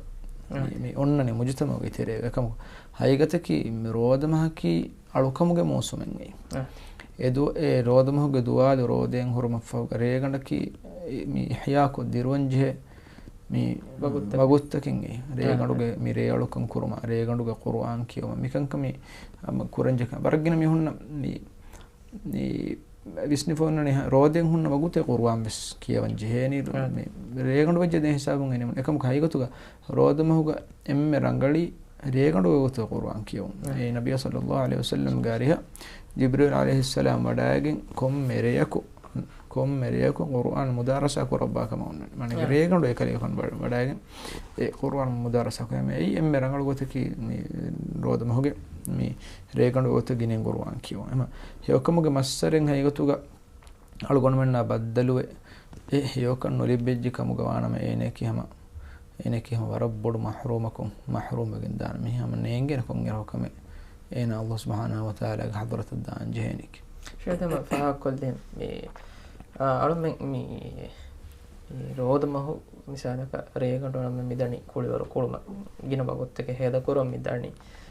އާ. މި، މި އޮންނަނީ މުޖުތަމަޢުގެ ތެރޭގަ. އެކަމަކު ހަގީގަތަކީ މި ރޯދަމަހަކީ އަޅުކަމުގެ މޫސުމެއް އެއީ. އާ. އެ ދު-، އެ ރޯދަމަހުގެ ދުވާލު ރޯދައިން ހުރުމަށްފަހުގަ ރޭގަނޑަކީ އެ މި އިޙްޔާކޮށް ދިރުވަންޖެހޭ މި ވަގުތަކެއް. ވަގުތަކެއް އެއީ. ރޭގަނޑުގެ އާ. މި ރޭއަޅުކަން ކުރުމަށް، ރޭގަނޑުގެ ޤުރުއާން ކިޔެވުމަށް މިކަންކަން މި ހަމަ ކުރަންޖެހޭ. ވަރަށްގިނަ މީހުންނަށް މި، މި ވިސްނިފަ ހުންނަނީ ރޯދައިން ހުންނަ ވަގުތެއް ޤުރުއާން ވެސް ކިޔަވަން ޖެހޭނީ. އާ. މި ރޭގަނޑު ވެއްޖެ ދޭ ހިސާބުން އެނިމުން. އެކަމަކު ހަގީގަތުގަ ރޯދަމަހުގަ އެންމެ ރަނގަޅީ ރޭގަނޑުގެ ގޮތުގަ ޤުރުއާން ކިޔެވުން. އެ ނަބިއްޔާ ޞައްލައްލާހު ޢަލައިހި ވަސައްލަމްގެ އަރިހަށް ޖިބްރީލް ޢަލައިހިއްސަލާމް ވަޑައިގެން ކޮންމެ ރެޔަކު، ކޮންމެ ރެޔަކު ޤުރުއާން މުދާރަސާ ކުރައްވާ ކަމަށް އޮންނަނީ. މާނައަކީ އެ. ރޭގަނޑު އެކަލޭގެފާނު ވަ-، ވަޑައިގެން އެ ޤުރުއާން މުދާރަސާ ކުރޭ. އެއީ އެންމެ ރަނގަޅު ގޮތަކީ މި ރޯދަމަހުގެ މި ރޭގަނޑު ގޮތަށް ގިނައިން ޤުރުއާން ކިޔެވުން. އެމަ ހެޔޮކަމުގެ މައްސަރެއް ހަގީގަތުގަ އަޅުގަނޑުމެންނާ ބައްދަލުވެ، އެ ހެޔޮކަން ނުލިބިއްޖެ ކަމުގަ ވާނަމަ، އޭނައަކީ ހަމަ، އޭނައަކީ ހަމަ ވަރަށް ބޮޑު މަޙްރޫމަކުން މަޙްރޫމް ވެގެން ދާނެ. މީ ހަމަ ނޭނގޭނެ ކޮންއިރަކު ކަމެއް އޭނާ ﷲ ސުބްޙާނަހޫ ވަތަޢާލާގެ ޙަޟްރަތަށް ދާން ޖެހޭނެކީ. ޝޭޚް ހަމަ ފާހަގަކޮށްދޭން މި، އާ، އަޅުމެން މި، މި ރޯދަމަހު މިސާލަކަށް ރޭގަނޑު އަޅަމެން މިދަނީ ކުޅިވަރު ކުޅުމަށް ގިނަ ވަގުތުތަކެއް ހޭދަކުރަން މިދަނީ.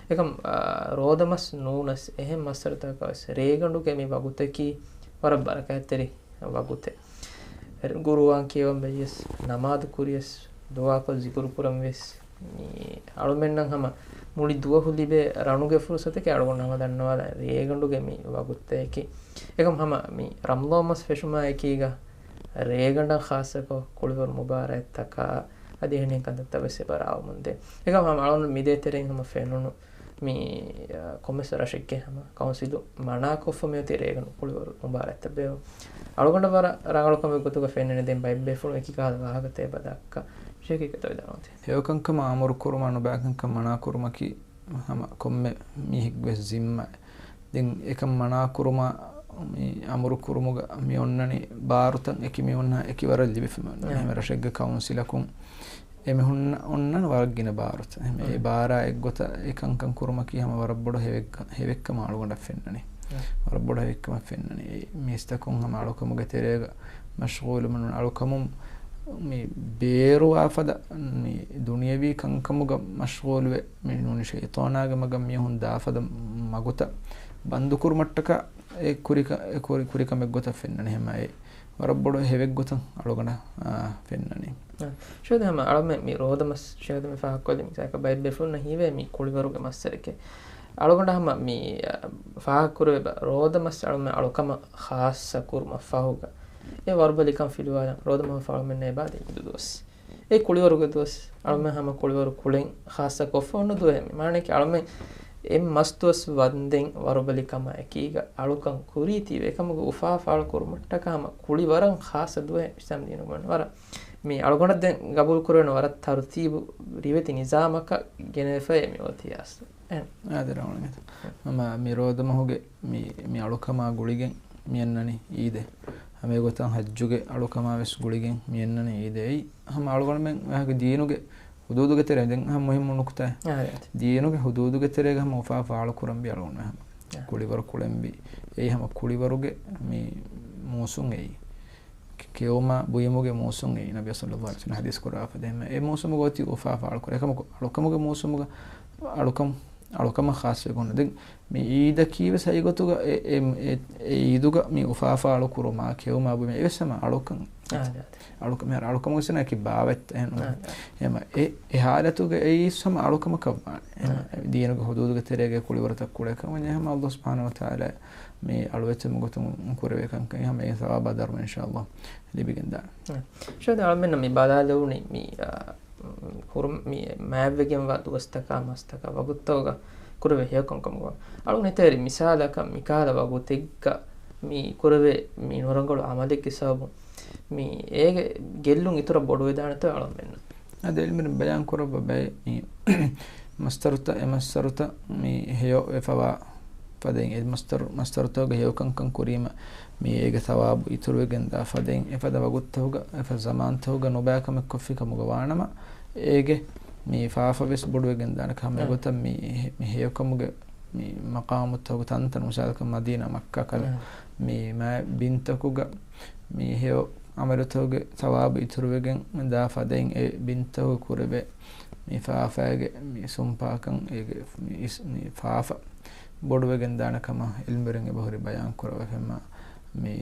އެކަމް، އާ، ރޯދަމަސް ނޫނަސް އެހެން މައްސަރުތަކަކަށް ވެސް ރޭގަނޑުގެ މި ވަގުތަކީ ވަރަށް ބަރަކާތްތެރި ވަގުތެއް. ޤުރުއާން ކިޔަވަން ވެއްޔަސް، ނަމާދު ކުރިޔަސް، ދުޢާކޮށް ޒިކުރު ކުރަން ވެސް މި އަޅުމެންނަށް ހަމަ މުޅި ދުވަހު ލިބޭ ރަނުގެ ފުރުސަތަކީ އަޅުގަނޑު ހަމަ ދަންނަވާލާ ރޭގަނޑުގެ މި ވަގުތަކީ. އެކަމް ހަމަ މި ރަމަޟާން މަސް ފެށުމާ އެކީގަ ރޭގަނޑަށް ޚާއްޞަކޮށް ކުޅިވަރު މުބާރާތްތަކާ އަދި އެހެނިހެން ކަންތައްތައް ވެސް އެބަ ރާވަމުންދޭ. އެކަމް ހަމަ އަޅުން މިދޭތެރެއިން ހަމަ ފެނުނު މި، އަ، ކޮންމެސް ރަށެއްގެ ހަމަ ކައުންސިލު މަނާކޮށްފަ މިއޮތީ ރޭގަނޑު ކުޅިވަރު މުބާރާތްތައް ބޭއްވުން. އަޅުގަނޑަށް ވަރަށް ރަނގަޅު ކަމެއް ގޮތުގަ ފެންނަނީ ދެން ބައެއް ބޭފުޅުން އެކި ކަހަލަ ވާހަކަތައް އެބަ ދައްކާ. ޝޭޚް ކިތައް ވިދާޅުވަންތެ؟ ހެޔޮކަންކަމަށް އަމުރު ކުރުމާ ނުބައިކަންކަން މަނާ ކުރުމަކީ ހަމަ ކޮންމެ މީހެއްގެ ވެސް ޒިންމާއެއް. ދެން އެކަން މަނާ ކުރުމާ، މި އަމުރު ކުރުމުގަ މި އޮންނަނީ ބާރުތައް އެކި މީހުންނާ އެކި ވަރަށް ލިބިފަ މި އޮންނަނީ. އެ. ހަމަ ރަށެއްގެ ކައުންސިލަކުން އެމީހުންނަށް އޮންނަން ވަރަށް ގިނަ ބާރުތައް. އެ. އެ ބާރާ އެއްގޮތަށް އެކަންކަން ކުރުމަކީ ހަމަ ވަރަށް ބޮޑު ހެވެއްކަ-، ހެވެއްކަމަށް އަޅުގަނޑަށް ފެންނަނީ. އެ. ވަރަށް ބޮޑު ހެވެއްކަމަށް ފެންނަނީ. އެ މީސްތަކުން ހަމަ އަޅުކަމުގެ ތެރޭގަ މަޝްޣޫލު މަނުން އަޅުކަމުން މި ބޭރުވާފަދަ މި ދުނިޔަވީ ކަންކަމުގަ މަޝްޣޫލުވެ، މި ނޫނީ ޝައިޠާނާގެ މަގަށް މީހުން ދާފަދަ މަގުތައް ބަންދުކުރުމަށްޓަކާ އެ ކުރިކަ-، އެ ކުރި-، ކުރިކަމެއްގޮތަށް ފެންނަނީ. ހަމަ އެ ވަރަށް ބޮޑު ހެވެއްގޮތަށް އަޅުގަނޑަށް، އާ، ފެންނަނީ. އާ، ޝޭޚް ހަމަ އަޅަމެން މި ރޯދަމަސް ޝޭޚް މި ފާހަގަކޮށްލި މިސާލަކަށް ބައެއް ބޭފުޅުންނަށް ހީވޭ މި ކުޅިވަރުގެ މައްސަލަކެއް. އަޅުގަނޑަށް ހަމަ މި، އާ، ފާހަގަކުރެވޭ ބަ ރޯދަމަސް އަޅަމެން އަޅުކަމަށް ޚާއްޞަ ކުރުމަށް ފަހުގަ އެ ވަރުބަލިކަން ފިލުވާލަން ރޯދަމަހު އަޅަމެންނަށް އެބަ ދެން އިދު ދުވަސް. އެ ކުޅިވަރުގެ ދުވަސް އަޅަމެން ހަމަ ކުޅިވަރު ކުޅެން ޚާއްޞަ ކޮށްފަ އޮންނަ ދުވަހެއް މި. މާނައަކީ އަޅަމެން އެ މަސް ދުވަސް ވަންދެން ވަރުބަލިކަމާ އެކީގަ އަޅުކަން ކުރީތީވެ އެކަމުގެ އުފާ ފާޅު ކުރުމަށްޓަކާ ހަމަ ކުޅިވަރަށް ޚާއްޞަ ދުވަހެއް އިސްލާމް ދީނުގަ ވަރަށް މި އަޅުގަނޑަށް ދެން ގަބޫލު ކުރެވޭނެ ވަރަށް ތަރުތީބު ރިވެތި ނިޒާމަކަށް ގެނެވިފައޭ މި އޮތީ އަސްލު. އެހެން. އާދެ ރަވަން އެތަ. ހަމަ މި ރޯދަމަހުގެ މި، މި އަޅުކަމާ ގުޅިގެން މި އަންނަނީ އީދެއް. ހަމަ އެގޮތަށް ހައްޖުގެ އަޅުކަމާ ވެސް ގުޅިގެން މި އަންނަނީ އީދެއް. އެއީ ހަމަ އަޅުގަނޑުމެން ވާހަކަ ދީނުގެ ހުދޫދުގެ ތެރޭ ދެން ހަމަ މުހިއްމު ނުކުތާ. އާ، ރައިޓް. ދީނުގެ ހުދޫދުގެ ތެރޭގަ ހަމަ އުފާ ފާޅު ކުރަންވީ އަޅުގަނޑުމެން ހަމަ. އާ. ކުޅިވަރު ކުޅެންވީ. އެއީ ހަމަ ކުޅިވަރުގެ މި މޫސުން އެއީ. ކެ-، ކެއުމާ ބުއިމުގެ މޫސުން އެއީ. ނަބީ ޞައްލައްލާހު ޢަލައިހި ވަސައްލަމަ ޙަދީޘް ކުރާ ފަދައިން އެ މޫސުމުގަ އޮތީ އުފާ ފާޅު ކުރޭ. އެކަމަކު އަޅުކަމުގެ މޫސުމުގަ އަޅުކަމު، އަޅުކަމަށް ޚާއްޞަވެގެން ދެން މި އީދަކީ ވެސް އެގޮތުގަ އެ، އެ، އެ، އެ އީދުގަ މި އުފާ ފާޅު ކުރުމާ ކެއުމާ ބުއިމާ އެވެސް ހަމަ އަޅުކަން. އާ، އާދެ، އާދެ. އަޅުކަ-، މި އަޅުކަމުގެ ސަނާއަކީ ބާވަތް އެހެން. އާ، އާދެ. އެމަ އެ، އެ ހާލަތުގަ އެއީސް ހަމަ އަޅުކަމަކަށް ވާނެ. އެމަ އާ. ދީނުގެ ހުދޫދުގެ ތެރޭގަ ކުޅިވަރުތައް ކުޅޭ ކަމަށް ހަމަ ﷲ ސުބްޙާނަހޫ ވަތަޢާލާ މި އަޅުވެތި ގޮތުން ކުރެވޭ ކަންކަން ހަމަ އެ ސަވާބާ ދަރުމަ އިންޝާﷲ ލިބިގެންދާނެ. އާ. ޝޭޚް އަޅަމެންނަށް މި ބަލާލެވުނީ މި، އާ، ކުރު-، މި މާތްވެގެންވާ ދުވަސްތަކާ މަސްތަކާ ވަގުތުތަކުގަ ކުރެވޭ ހެޔޮކަންކަމުގަ އަޅުގަނޑު ހިތަށް އެރި މިސާލަކަށް މިކަހަލަ ވަގުތެއްގަ މި ކުރެވޭ މި ނުރަނގަޅު ޢަމަލެއްގެ ސަބަބުން މި އޭގެ ގެއްލުން އިތުރަށް ބޮޑުވެދާނެތޯ އަޅަމެންނަށް؟ އަދި އިލްމުވެރިން ބަޔާން ކުރައްވާ ބައެއް މި މަސްދަރުތައް، އެ މަސްދަރުތައް މި ހެޔޮވެފަވާ ފަދައިން އެ މަސްދަރު، މަސްދަރުތަކުގެ ހެޔޮކަންކަން ކުރީމަ މި އޭގެ ޘަވާބު އިތުރުވެގެން ދާ ފަދައިން އެފަދަ ވަގުތުތަކުގަ އެފަދަ ޒަމާންތަކުގަ ނުބައި ކަމެއް ކޮށްފި ކަމުގަ ވާނަމަ އޭގެ މި ފާފަ ވެސް ބޮޑުވެގެން ދާނެ. ހަމަ އެގޮތަށް މި، މި ހެޔޮކަމުގެ މި މަޤާމުތަކުގެ ތަންތަން މިސާލަކަށް މަދީނާ މައްކާ ކަލަ މި މާތް ބިންތަކުގަ މި ހެޔޮ ޢަމަލުތަކުގެ ޘަވާބު އިތުރުވެގެން ދާ ފަދައިން އެ ބިންތަކުގަ ކުރެވޭ މި ފާފައިގެ މި ސުންޕާކަން އޭގެ މި އިސް-، މި ފާފަ ބޮޑުވެގެން ދާނެ ކަމަށް އިލްމުވެރިން އެބަހުރި ބަޔާން ކުރަވެފަ. މި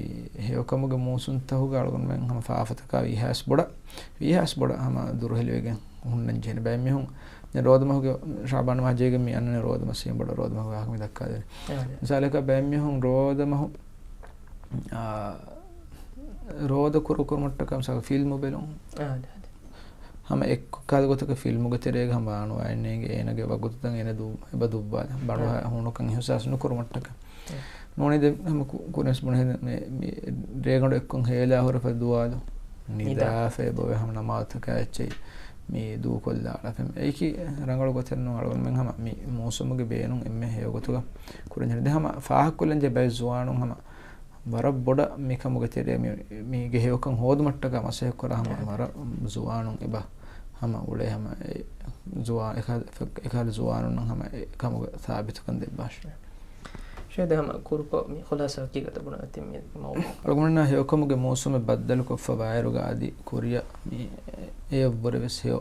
ހެޔޮކަމުގެ މޫސުންތަކުގަ އަޅުގަނޑުމެން ހަމަ ފާފަތަކާ ވީހާވެސް ބޮޑަށް، ވީހާވެސް ބޮޑަށް ހަމަ ދުރުހެލިވެގެން ހުންނަން ޖެހޭނެ. ބައެއް މީހުން ދެން ރޯދަމަހުގެ ޝަޢުބާން މަހަށް ޖެހިގެން މި އަންނަނީ ރޯދަމަސް ވީމަ ބޮޑަށް ރޯދަމަހުގެ ވާހަކަ މި ދައްކާދޭނެ. އާ، އާދެ. މިސާލަކަށް ބައެއް މީހުން ރޯދަމަހު، އާ، ރޯދަ ކުރު ކުރުމަށްޓަކާ މިސާލަކަށް ފިލްމު ބެލުން. އާ، އާދެ، އާދެ. ހަމަ އެއްކޮށް ކަހަލަ ގޮތަކަށް ފިލްމުގެ ތެރޭގަ ހަމަ ބާނުވާ އެއްނޭނގެ އޭނަގެ ވަގުތުތައް އޭނަ ދޫ-، އެބަ ދުއްވާލަ. ބަނޑުހަ އާ. ހޫނުކަން އިހުސާސް ނުކުރުމަށްޓަކަ. އާ. ނޫނީ ދެ ހަމަ ކު-، ކުރިންސް ބުނެ ހެދެ މި، މި ރޭގަނޑު އެއްކޮށް ހޭލާ ހުރެފަ ދުވާލު. ނިދާ. ނިދާފަ އެބަވޭ ހަމަ ނަމާދުތަކާ އެއްޗެއް މި ދޫކޮށްލާޅަފެ. އެއީކީ ރަނގަޅު ގޮތެއް ނޫން. އަޅުގަނޑުމެން ހަމަ މި މޫސުމުގެ ބޭނުން އެންމެ ހެޔޮ ގޮތުގަ ކުރަންޖެހޭ. ދެ ހަމަ ފާހަގަކޮށްލަންޖެހޭ ބައެއް ޒުވާނުން ހަމަ ވަރަށް ބޮޑަށް މިކަމުގެ ތެރޭ މި، މީގެ ހެޔޮކަން ހޯދުމަށްޓަކާ މަސައްކަތް ކުރާ ހަމަ އެ. ވަރަށް ޒުވާނުން އެބަ ހަމަ އުޅޭ ހަމަ އެ ޒުވާ-، އެކަ-، އެކަހަލަ ޒުވާނުންނަށް ހަމަ އެ ކަމުގެ ސާބިތުކަން ދެއްވާށޭ. ޝޭޚް ދެ ހަމަ ކުރުކޮށް މި ޚުލާސާ ހަޤީޤަތަށް ބުނަން އޮތީ މި މައުޟޫޢު. އަޅުގަނޑުމެންނަށް ހެޔޮކަމުގެ މޫސުމެއް ބައްދަލުކޮށްފަ ވާއިރުގަ އަދި ކުރިއަށް މި އެއަށްވުރެ ވެސް ހެޔޮ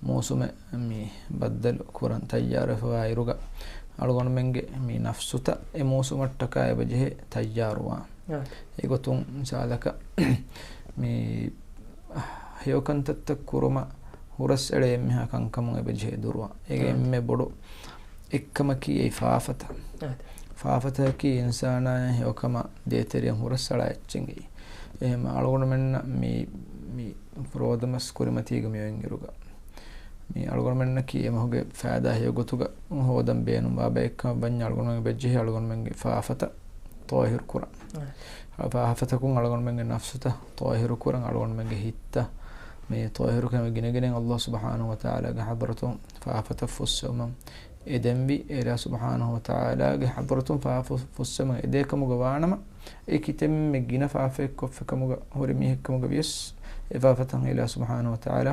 މޫސުމެއް މި ބައްދަލު ކުރަން ތައްޔާރުވެފަ ވާއިރުގަ އަޅުގަނޑުމެންގެ މި ނަފްސުތައް އެ މޫސުމަށްޓަކާ އެބަޖެހޭ ތައްޔާރުވާން. އާ. އެގޮތުން މިސާލަކަށް މި ހެޔޮކަންތައްތައް ކުރުމަށް ހުރަސްއެޅޭ އެންމެހާ ކަންކަމުން އެބަޖެހޭ ދުރުވާން. އޭގެ އާ. އެންމެ ބޮޑު އެއްކަމަކީ އެއީ ފާފަތައް. އާ. ފާފަތަކީ އިންސާނާއަށް ހެޔޮކަމާ ދޭތެރެއަށް ހުރަސްއަޅާ އެއްޗެއް. އެހެން އަޅުގަނޑުމެންނަށް މި، މި ރޯދަމަސް ކުރިމަތީގަ މިއޮތްއިރުގަ މި އަޅުގަނޑުމެންނަކީ އެމަހުގެ ފައިދާ ހެޔޮ ގޮތުގަ ހޯދަން ބޭނުންވާ ބައެއްކަމަށް ވަންޏާ އަޅުގަނޑުމެން އެބަޖެހޭ އަޅުގަނޑުމެންގެ ފާފަތައް ޠާހިރު ކުރަން. އާ. ފާފަތަކުން އަޅުގަނޑުމެންގެ ނަފްސުތައް ޠާހިރު ކުރަން، އަޅުގަނޑުމެންގެ ހިތްތައް މި ޠާހިރުކަމެއް ގިނަގިނައިން ﷲ ސުބްޙާނަހޫ ވަތަޢާލާގެ ޙަޟްރަތުން ފާފަތައް ފުއްސެވުމަށް އެދެންވީ. އެ އިލާހު ސުބްޙާނަހޫ ވަތަޢާލާގެ ޙަޟްރަތުން ފާފަ ފުއްސެވުމަށް އެދޭ ކަމުގަ ވާނަމަ، އެ ކިތަންމެ ގިނަ ފާފައެއް ކޮށްފި ކަމުގަ ހުރި މީހެއް ކަމުގަ ވިޔަސް، އެ ފާފަތައް އިލާހު ސުބްޙާނަހޫ ވަތަޢާލާ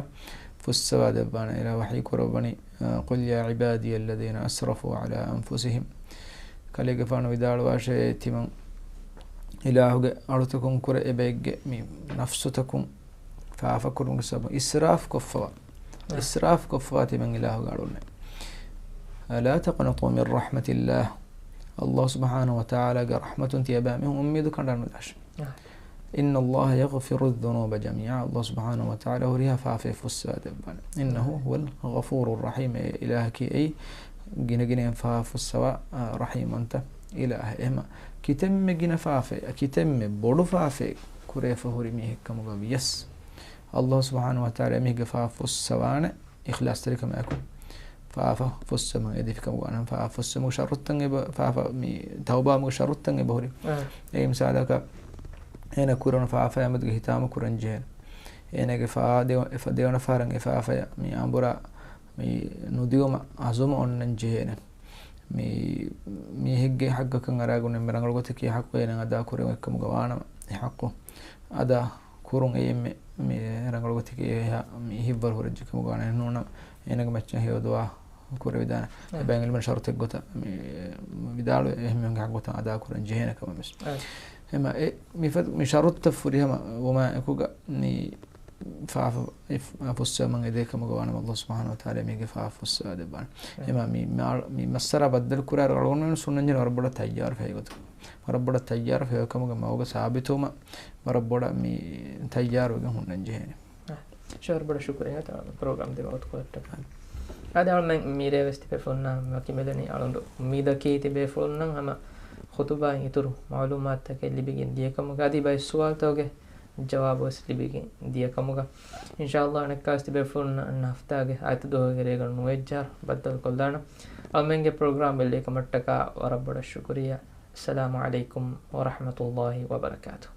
ފުއްސަވާ ދެއްވާނެ. އިލާހު ވަޙީ ކުރައްވަނީ، އާ، قل يا عبادي الذين أسرفوا على أنفسهم. ކަލޭގެފާނު ވިދާޅުވާށޭ، ތިމަން އިލާހުގެ އަޅުތަކުން ކުރެ އެބައެއްގެ މި ނަފްސުތަކުން ފާފަ ކުރުމުގެ ސަބަބުން އިސްރާފް ކޮށްފަވާ. އާ. އިސްރާފް ކޮށްފަވާ ތިމަން އިލާހުގެ އަޅުންނޭ. لا تقنطوا من رحمة الله. ﷲ ސުބްޙާނަހޫ ވަތަޢާލާގެ ރަޙްމަތުން ތިޔަބައިމީހުން އުއްމީދު ކަނޑާނުލާށޭ. އާ. إن الله يغفر الذنوب جميعا. ﷲ ސުބްޙާނަހޫ ވަތަޢާލާ ހުރިހާ ފާފައެއް ފުއްސަވާ ދެއްވާނެ. إنه هو الغفور الرحيم. އެ އިލާހަކީ އެއީ ގިނަގިނައިން ފާފަ ފުއްސަވާ، އާ، ރަޙީމްވަންތަ އިލާހެއް. އެހެމަ ކިތަންމެ ގިނަ ފާފައެއް، ކިތަންމެ ބޮޑު ފާފައެއް ކުރެވިފަ ހުރި މީހެއްކަމުގަ ވިޔަސް، ﷲ ސުބްޙާނަހޫ ވަތަޢާލާ އެމީހެއްގެ ފާފަ ފުއްސަވާނެ. އިޚްލާޞްތެރިކަމާއެކު ފާފަ ފުއްސަމުން އެދިފިކަމުގަ ވާނަމަ، ފާފަ ފުއްސަމުގެ ޝަރުޠުތައް އެބަ، ފާފަ މި ތައުބާވުމުގެ ޝަރުޠުތައް އެބަހުރި. އެ މިސާލަކަށް، އޭނަ ކުރެވުނު ފާފަޔާމެދުގެ ހިތާމަ ކުރަން ޖެހޭނެ. އޭނަގެ ފާ ދެ-، އެފަ-، ދެވަނަ ފަހަރަށް އެ ފާފަޔަށް މި އަނބުރާ މި ނުދިއުމަށް އަޒުމަ އޮންނަން ޖެހޭނެ. މި، މީހެއްގެ ޙައްޤަކަށް އަރާގުނެ މި ރަނގަޅު ގޮތަކީ ޙައްޤު އޭނަ އަދާ ކުރެވުން އެއްކަމުގަ ވާނަމަ، އެ ޙައްޤު އަދާ ކުރުން އެއީ އެންމެ މި ރަނގަޅު ގޮތަކީ އެހާ މި ހިތްވަރު ހުރެއްޖެ ކަމުގަ ވާނަމަ ނޫނަމަ އޭނަގެ މައްޗަށް ހެޔޮ ދުޢާ ކުރެވިދާނެ. އެ. އެބައިން އިލްމު ޝަރުޠެއް ގޮތަށް މި ވިދާޅުވެ އެހެން މީހުންގެ ޙައްޤުތައް އަދާ ކުރަން ޖެހޭނެ ކަމަށް ވެސް. އެ. އެމަ އެ މިފަދަ މި ޝަރުޠުތައް ފުރިހަމަ ވުމާ އެކުގަ މި ފާފަ ފުއްސަވަމުން އެދޭ ކަމުގަ ވާނަމަ ﷲ ސުބްޙާނަހޫ ވަތަޢާލާ މީގެ ފާފަ ފުއްސަވާ ދެއްވާނެ. އެ. އެމަ މި މާ-، މި މައްސަރާ ބައްދަލު ކުރާ ރަނގަޅު ސުންނަންޖެހޭ ވަރަށް ބޮޑަށް ތައްޔާރު ފެހިގޮތު. ވަރަށް ބޮޑަށް ތައްޔާރު ފެހި ކަމުގަ މަގުގަ ސާބިތުވުމަށް ވަރަށް ބޮޑަށް މި ތައްޔާރުވެގެން ހުންނަން ޖެހޭނެ. އެ. ޝޯރު ބޮޑަށް ޝުކުރިއްޔާ ތާ ޕްރޮގްރާމް ދިމާވަތު ކޮށްޓަކަށް. އަދި އަޅުމެން މިރޭ ވެސް ތިބޭފުޅުންނާ ވަކި މިދަނީ އަޅުނޑު އުއްމީދަކީ ތިބޭފުޅުންނަށް ހަމަ ޚުތުބާއިން އިތުރު މަޢުލޫމާތުތަކެއް ލިބިގެން ދިޔަކަމުގަ އަދި ބައެއް ސުވާލުތަކުގެ ޖަވާބު ވެސް ލިބިގެން ދިޔަ ކަމުގަ. އިންޝާﷲ އަނެއްކާވެސް ތިބޭފުޅުންނަށް އަންނަ ހަފްތާގެ އާދިއްތަ ދުވަހުގެ ރޭގަނޑު ނުވައެއްޖާރަ ބައްދަލުކޮށްލާނަން. އަޅުމެންގެ ޕްރޮގްރާމް ބެއްލެވި ކަމަށްޓަކާ ވަރަށް ބޮޑަށް ޝުކުރިއްޔާ. އައްސަލާމު ޢަލައިކުމް ވަރަޙްމަތުﷲ ވަބަރަކާތުހު.